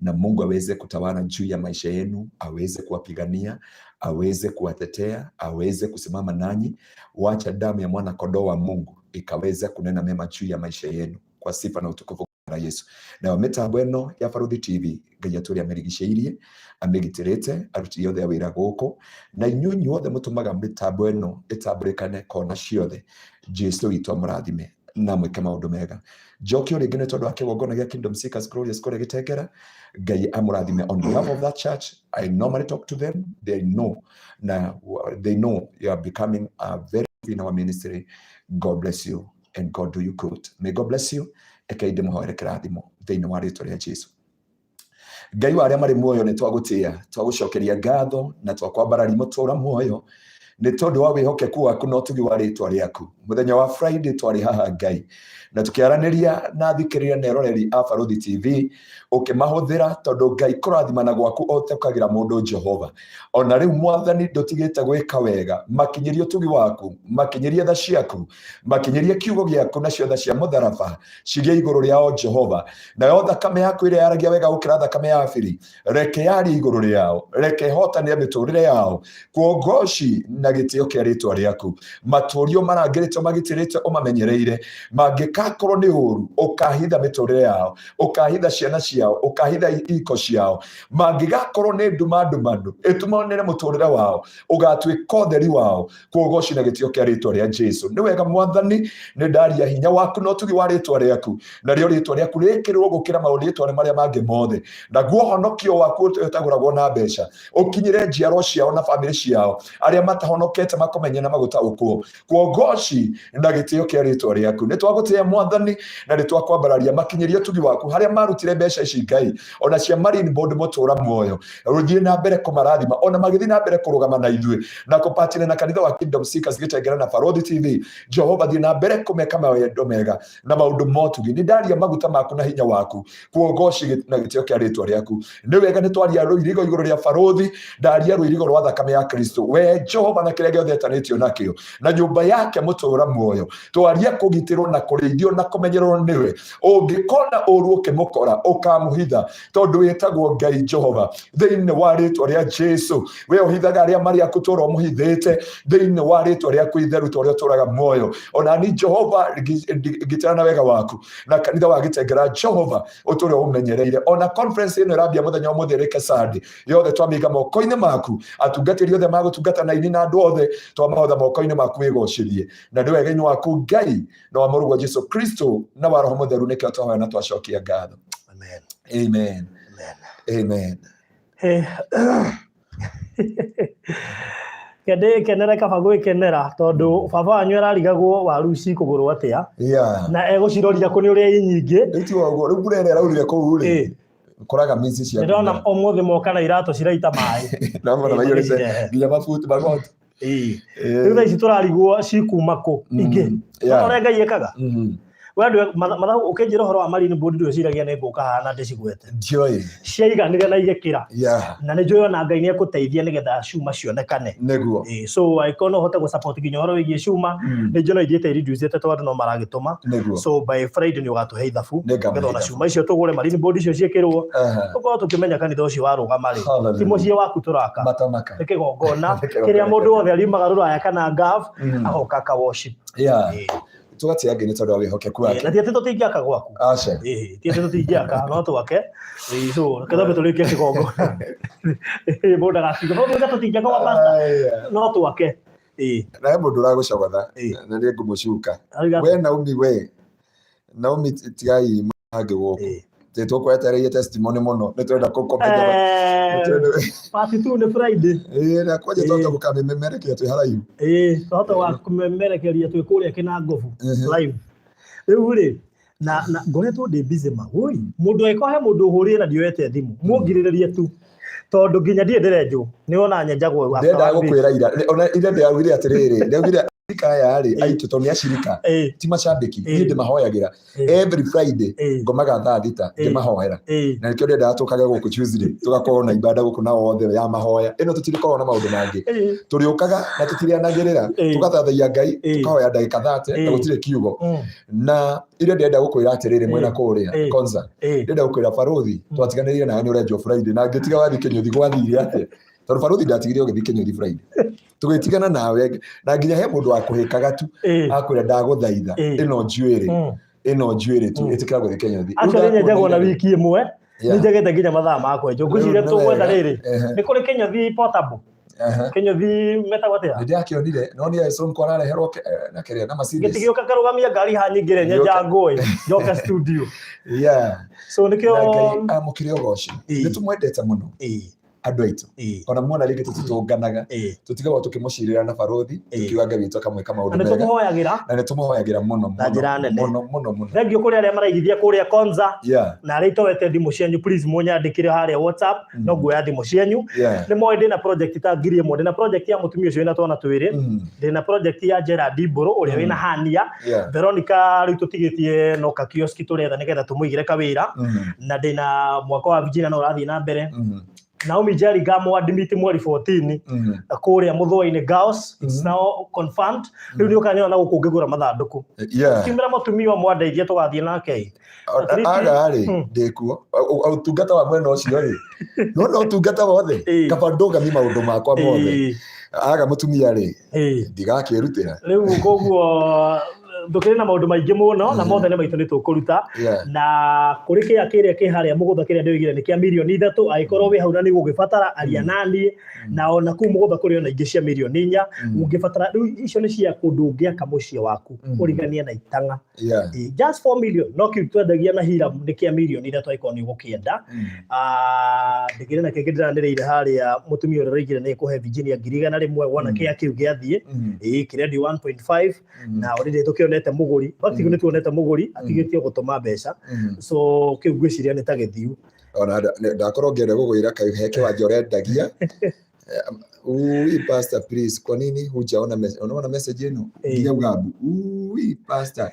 na Mungu aweze kutawala juu ya maisha yenu, aweze kuwapigania, aweze kuwatetea, aweze kusimama nanyi. Wacha damu ya mwana kondoo wa Mungu ikaweze kunena mema juu ya maisha yenu kwa sifa na utukufu wa Yesu. Na mĩtambo ĩno ya Barothi TV, Ngai atũre amĩrigicĩirie, amĩgitĩrĩte, aruti othe a wĩra gũkũ, na inyuĩ inyuothe mũtũmaga mĩtambo ĩno ĩtambũrĩkane kona ciothe. Jesu witũ amũrathime na mwĩke maũndũ mega. Njokio rĩngĩ nĩ tondũ wa kĩgongona gĩa Kingdom Seekers Glorious kũrĩa Gĩtengera. Ngai amũrathime. On behalf of that church, I normally talk to them. They know. Na they know you are becoming a very in our ministry. God bless you and God do you good. May God bless you. Eke ndĩmũhoere kĩrathimo thĩinĩ wa rĩtwa rĩa Jesu. Ngai wa arĩa marĩ muoyo, nĩ twagũtĩĩa, twagũcokeria ngatho na twakwambararia mũtũũra muoyo nĩ tondũ wa wĩhokeku waku na ũtugi wa rĩtwa rĩaku. Mũthenya wa Friday twarĩ haha Ngai na tũkĩaranĩria na athikĩrĩria na eroreri a Barothi TV, ũkĩmahũthĩra tondũ Ngai kũrathimana gwaku ũtekagĩra mũndũ Jehova. Ona rĩu Mwathani ndũtigĩte gwĩka wega, makinyĩrie ũtugi waku, makinyĩrie tha ciaku, makinyĩrie kiugo gĩaku, nacio tha cia mũtharaba cigĩe igũrũ rĩao Jehova. Nayo thakame yaku ĩrĩa yaragia wega gũkĩra thakame ya Abili, reke yarie igũrũ rĩao, reke ĩhotanĩre mĩtũrĩre yao, kuongoci na gĩtĩo kĩa rĩtwa rĩaku. Matũrio marangĩrĩtwo magitĩrĩte ũmamenyereire, mangĩkakorwo nĩ ũru ũkahitha mĩtũrĩre yao, ũkahitha ciana ciao, ũkahitha iko ciao. Mangĩgakorwo nĩ nduma ndumanu ĩtumanĩre mũtũrĩre wao, ũgatuĩka ũtheri wao, kuogoci na gĩtĩo kĩa rĩtwa rĩa Jesu. Nĩ wega Mwathani, nĩ ndaria hinya waku na ũtugi wa rĩtwa rĩaku, narĩo rĩtwa rĩaku rĩkĩrĩrwo gũkĩra marĩtwa marĩa mangĩ mothe, naguo ũhonokio waku ũtagũragwo na mbeca ũkinyĩre njiarwa ciao na bamĩrĩ ciao arĩa matahonoketio. Mahonokete makũmenye na magũtaũkwo kuogoci na gĩtĩo kĩa rĩtwa rĩaku. Nĩ twagũtĩĩa Mwathani na nĩ twakwambararia makinyĩrie ũtugi waku harĩa marutire mbeca ici Ngai, ona cia Marine Board mũtũra muoyo rũthiĩ na mbere kũmarathima, ona magĩthiĩ na mbere kũrũgama na ithuĩ na kũpatine na kanitha wa Kingdom Seekers Gĩtengera na Barothi TV. Jehova, thiĩ na mbere kũmeka mawendo mega na maũndũ motugi. Nĩ ndaria maguta maku na hinya waku kuogoci na gĩtĩo kĩa rĩtwa rĩaku. Nĩ wega nĩ twaria rũirigo igũrũ rĩa barothi, ndaria rũirigo rwa thakame ya Kristo, we Jehova, na kĩrĩa gĩothe etanĩtio nakĩo na nyũmba yake mũtũra muoyo. Twaria kũgitĩrwo na kũrĩithio na kũmenyererwo nĩwe. Ũngĩkona ũru ũkĩmũkora, ũkamũhitha, tondũ wĩtagwo Ngai Jehova. Thĩinĩ wa rĩtwa rĩa Jesu, we ũhithaga arĩa marĩ aku, tũra ũmũhithĩte thĩinĩ wa rĩtwa rĩaku itheru, ta ũrĩa ũtũraga muoyo. Ona ni Jehova ngitĩra na wega waku na kanitha wa Gĩtengera, Jehova, ũtũre ũmenyereire. Ona conference ĩno ĩrambia mũthenya ũmũthĩ rĩke Sunday yothe, twamĩiga moko-inĩ maku. Atungatĩri othe magũtungata na ini na andũ othe twamahotha moko-inĩ maku, wĩgocithie na nĩ wega-inĩ waku Ngai na wa mũrũguo Jesu Kristo na wa Roho Mũtheru, nĩkĩo twahoya na twacokia ngatho. Amen. Amen. Amen. Amen. Kenere kaba gwĩkenera tondũ baba wanyu ararigagwo waru cikũgũrwo atĩa na egũciroria kũ nĩ ũrĩa i nyingĩ. Rĩu ti ũguo, rĩu mbura ĩrĩa ĩraurire kũu rĩ, koraga minsi cia Ndĩrona ũmũthĩ moka na iratũ ciraita maĩ. Na mona maiyũrĩte magĩcirehe. Nginya mabuti magoti. Rĩu thaa ici tũrarigwo cikuma kũ ingĩ. Ũrĩa Ngai ekaga. We andũ mathabu ũkĩnjĩra ũhoro wa Marine Board, ndwĩciragia nĩ ngũka haha na ndĩcigwete. Ndiũĩ. Ciaiganire na igĩkĩra. Na nĩ njũĩ ona Ngai nĩ ekũteithia nĩgetha cuma cionekane. Nĩguo. So angĩkorwo no ũhote gũ-support nginya ũhoro wĩgiĩ cuma, nĩ njũĩ no ithiĩte ireducĩte tondũ andũ no maragĩtũma. So by Friday nĩ ũgatũhe ithabu Nĩngamũhe nĩgetha ona ithabu. cuma icio tũgũre, Marine Board icio ciĩkĩrwo, tũkorwo tũkĩmenya kanitha ũcio warũgama rĩ, ti mũciĩ waku tũraka, Matamaka. nĩ kĩgongona Nĩ kĩgongona. Kĩrĩa mũndũ wothe ariumaga rũraya kana Gulf agoka aka worship. Tũgatĩa Ngai nĩ tondũ wa wĩhokeku wake. Na ti atĩ tũtingĩaka gwaku. Aca. Ĩĩ, ti atĩ tũtingĩaka, no twake. Ĩĩ, so reke twambe tũrĩkie kĩgongona. Ĩĩ, mũndũ ndagakiuge no tuge tũtingĩaka gwa pastor. Aya. No twake. Ĩĩ. Na he mũndũ ũragũcogotha na nĩ ngũmũcuka. Arauga We Naomi, we Naomi, tigai mangĩ gũkũ. Tũkwetereire testimony mũno, nĩ twenda kũmenya. Part 2 nĩ Friday. Ĩĩ, na kwanja twahota gũkamĩmemerekia twĩ haraihu. Ĩĩ, twahota kũmemerekeria twĩ kũrĩa Kĩnangobu live. Rĩu rĩ, na ngoretwo ndĩ busy ma. Woi, mũndũ angĩkorwo he mũndũ ũhũrire na ndioete thimũ, mũngirĩrĩrie tu. Tondũ nginya ndirĩ ndĩrenjwo, nĩ wona nyenjagwo after Ndendaga one week. Gũkwĩra ira ona ira ndĩraugire atĩrĩrĩ, ndaugire ashirika aya rĩ aitũ, tondũ nĩ ashirika, ti macambĩki, niĩ ndĩmahoyagĩra every Friday. Ngomaga thaa 6 ngĩmahoera, na nĩkĩo ndĩrendaga tũkage gũkũ Tuesday, tũgakorwo na ibada gũkũ na othe ya mahoya. Ĩno tũtirĩkorwo na maũndũ mangĩ, tũrĩũkaga na tũtirĩanagĩrĩra, tũgathathaia Ngai, tũkahoya ndagĩka 30 na gũtirĩ kiugo. Na iria ndĩrenda gũkwĩra atĩrĩrĩ, mwena kũrĩa Konza, ndĩrenda gũkwĩra barothi twatiganĩrire nawe nĩ ũrenjwo Friday na ngĩtiga wathiĩ kĩnyũthi. Gwathire atĩa? Tondũ barothi ndatigire ũgĩthiĩ kĩnyũthi Friday, tũgĩtigana nawe, na nginya he mũndũ wakũhĩkaga tu akwĩra ndagũthaitha, ĩno njuĩrĩ, ĩno njuĩrĩ tu, ĩtĩkĩra gũthiĩ kĩnyũthi. Rĩu Actually nyenjagwo na ndakuona wiki ĩmwe. Nĩ njagĩte nginya mathaa ma kwenjwo. Ngwĩciria Rĩu nĩ tũgwetha wega. rĩrĩ. Nĩ kũrĩ kĩnyũthi portable. Kĩnyũthi metagwo atĩa? Nĩ ndĩrakĩonire no nĩ Sonko arareherwo na kĩrĩa na Mercedes. Gĩtigĩũka karũgamia ngari haha nyingĩre nyenja ngũĩ njoke studio. So nĩkĩo Na Ngai amũkĩre ũgoci. Nĩ tũmwendete mũno andũ aitũ. Ona muona rĩngĩ tũtitũnganaga, tũtigagwo tũkĩmũcirĩra na barothi, tũkiuga Ngai witũ akamwĩka Na maũndũ nĩ mega. Tũmũhoyagĩra Na nĩ tũmũhoyagĩra mũno na njĩra mũno nene. Mũno mũno mũno. Thengiũ kũrĩ arĩa maraigithia kũrĩa Konza na arĩa itowete thimũ cianyu, please mũnyandĩkĩre harĩa WhatsApp, no nguoya thimũ cianyu. Nĩ moĩ ndĩna project ta 1000. Ndĩna project ya mũtumia ũcio wĩna twana twĩrĩ, ndĩna project ya Gerard Mbũrũ ũrĩa wĩna hania, Veronica rĩu tũtigĩtie no kakioski tũretha nĩgetha tũmũigĩre kawĩra, na ndĩna mwaka wa Virginia no ũrathiĩ na mbere. Naomi Njeri ngamũ-admit mweri 14 kũrĩa Mũthũa-inĩ Girls. It's now confirmed. Rĩu nĩ ũkanyona na gũkũ ngĩgũra mathandũkũ. Kiumĩra mũtumia ũmwe andeithie tũgathiĩ nake. At least- Aga rĩ, ndĩkuo ũtungata wa mwena ũcio rĩ, nona ũtungata wothe, kaba ndũgamie maũndũ makwa mothe. Aga mũtumia rĩ, ndigakĩrutĩra. Rĩu koguo Tũkĩrĩ na maũndũ maingĩ mũno na mothe nĩ maitũ nĩ tũkũruta. Na kũrĩ kĩa kĩrĩa kĩ harĩa mũgũtha kĩrĩa ndĩoigire nĩ kĩa mirioni 3, angĩkorwo wĩ hau na nĩ ũgũgĩbatara aria naniĩ. Na ona kũu mũgũtha kũrĩ ona ingĩ cia mirioni 4 ũngĩbatara. Rĩu icio nĩ cia kũndũ ũngĩaka mũciĩ waku ũriganie na itang'a. Just 4 million, no kĩu twendagia na Hiram nĩ kĩa mirioni 3 angĩkorwo nĩ ũgũkĩenda. Ah, ndĩkĩrĩ na kĩngĩ ndĩranĩrĩire harĩa, mũtumia ũrĩa ũroigire nĩ kũhe Virginia 100,000 wona kĩa kĩu gĩathiĩ. Ĩĩ, kĩrendio 1.5 na already tũkĩonete mũgũri. Fact, nĩ tuonete mũgũri atigĩtie gũtũma mbeca. So kĩu ngwĩciria nĩ ta gĩthiu. Ona ndakorwo ngĩenda gũgwĩra kaĩ he kĩwanja ũrendagia. Ui, pastor, please, kwa nini hujaona message? Unaona message ĩno? Nginya ugambu. Ui, pastor,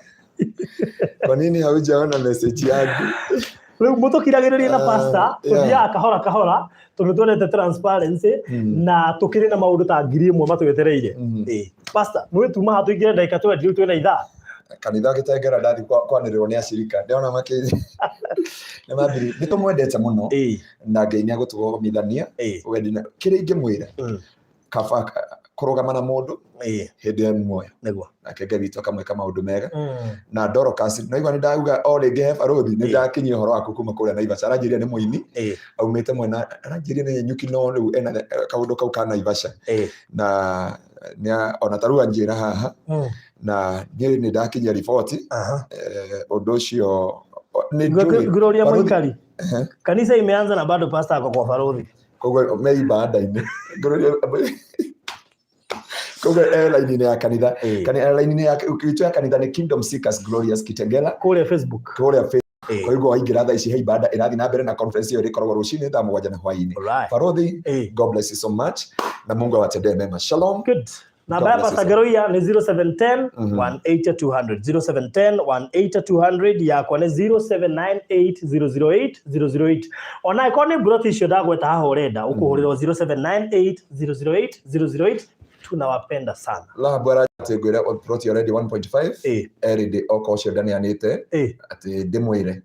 kwa nini haujaona message yangu? Rĩu mũtũkiragĩrĩrie na pastor. Tũthiaga kahora kahora tondũ twendete transparency na tũkĩrĩ na maũndũ ta 1000 matwetereire. Ĩĩ. Pastor, nĩ tuma haha tũingĩre ndagĩka 20, rĩu twĩna ithaa. Kanitha gĩtengera ndathi kwanĩrĩrwo nĩ acirika, ndĩrona makĩ nĩ mambiri nĩ tũmwendete mũno na Ngai nĩ agũtũgomithania wendi na kĩrĩa ingĩmwĩra kaba kũrũgama na mũndũ hĩndĩ ya muoyo nake Ngai witũ akamwĩka maũndũ mega. Na Dorcas, naigua nĩ ndauga o rĩngĩ he barũthi nĩ ndakinyia ũhoro waku kuma kũrĩa Naivasha. Aranjĩrire nĩ mũini aumĩte mwena, aranjĩrire nĩ nyuki, no rĩu ena kaũndũ kau ka Naivasha na ona ta rĩu anjĩra haha na niĩ nĩ ndakinyia riboti. Ũndũ ũcio nĩ njũĩ. Gloria Mũikari, kanisa imeanza na bado pastor ako kwa barothi. Koguo me ibanda-inĩ. Koguo e line-inĩ ya kanitha. Kana line-inĩ ya witũ ya kanitha nĩ Kingdom Seekers Glorious Kitengela. Kũrĩa Facebook. Kũrĩa Facebook. Kwa hivyo waingĩra thaa ici he ibanda ĩrathiĩ na mbere na conference ĩyo ĩrĩkoragwo rũcinĩ thaa 7 na hwaĩ-inĩ. Barothi, God bless you so much na Mungu awatendee mema. Shalom. Good. Namba ya God bless you Pastor so Geroia nĩ 0710 180 200, 0710 180 200. Yakwa nĩ 0798 008 008. Ona angĩkorwo nĩ mburoti icio ndagweta haha ũrenda, ũkũhũrĩrwo 0798 008 008. Tunawapenda sana. Rahabu aratĩ ngwĩre plot already 1.5 erĩ oka ũcio ndaneanĩte atĩ ndĩmwĩre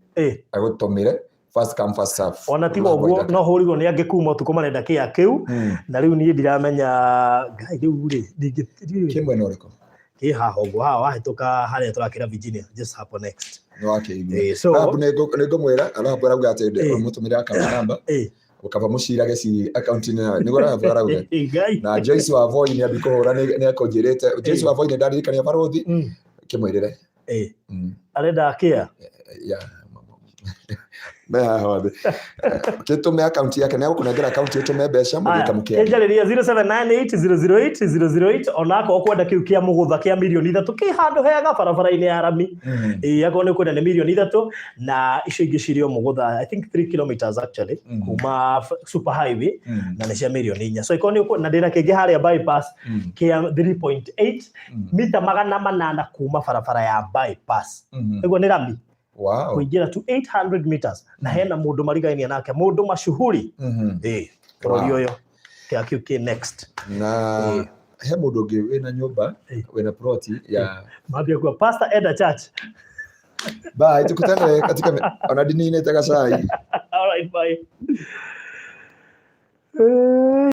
agũtũmĩre, first come, first serve. Ona tiga Rahabu ũguo Waithaka. No hũrirwo nĩ angĩ kuma ũtukũ marenda kĩa kĩu. Na rĩu niĩ ndiramenya Ngai rĩu rĩ Kĩ mwena ũrĩkũ? Kĩ haha ũguo, haha wahĩtũka harĩa tũrakĩra Virginia, just hapo next. Nĩ wakĩigua. So Rahabu nĩ ngũmwĩra Rahabu arauga atĩ mũtũmĩre account number kaba mũcirage ci account-inĩ yayo, nĩguo Rahabu arauga. Ngai. Na Joyce wa Voi nĩ ambi kũhũra, nĩ akũnjĩrĩte Joyce wa Voi nĩ ndaririkania barũthi kĩmwĩrĩre. Arenda kĩa? Yeah. Me haha hothe kĩtũme account yake, nĩ agũkũnengera account ũtũme mbeca mũthiĩ kamũkĩaria. Kĩnjarĩria 0798 008 008 onakorwo kwenda kĩu kĩa mũgũtha kĩa mirioni 3 kĩ handũ hega barabara-inĩ ya rami. Ĩĩ, akorwo nĩ ũkwenda nĩ mirioni 3 na icio ingĩ cirĩ o mũgũtha, I think 3 kilometers actually kuma super highway na nĩ cia mirioni 4. So ikorwo nĩ na ndĩna kĩngĩ harĩa bypass kĩa 3.8 mita 800 kuma barabara ya bypass. Nĩguo nĩ rami kũingĩra to 800 meters na hena mũndũ marigainie nake, mũndũ mashuhuri ĩĩ bũrũri ũyũ. Kĩa kĩu kĩ next. Na he mũndũ ũngĩ wĩna nyũmba wĩna plot ya Mambia kuwa pastor enda church. Bye, tukutane katika ona ndininĩte gacai. All right, bye.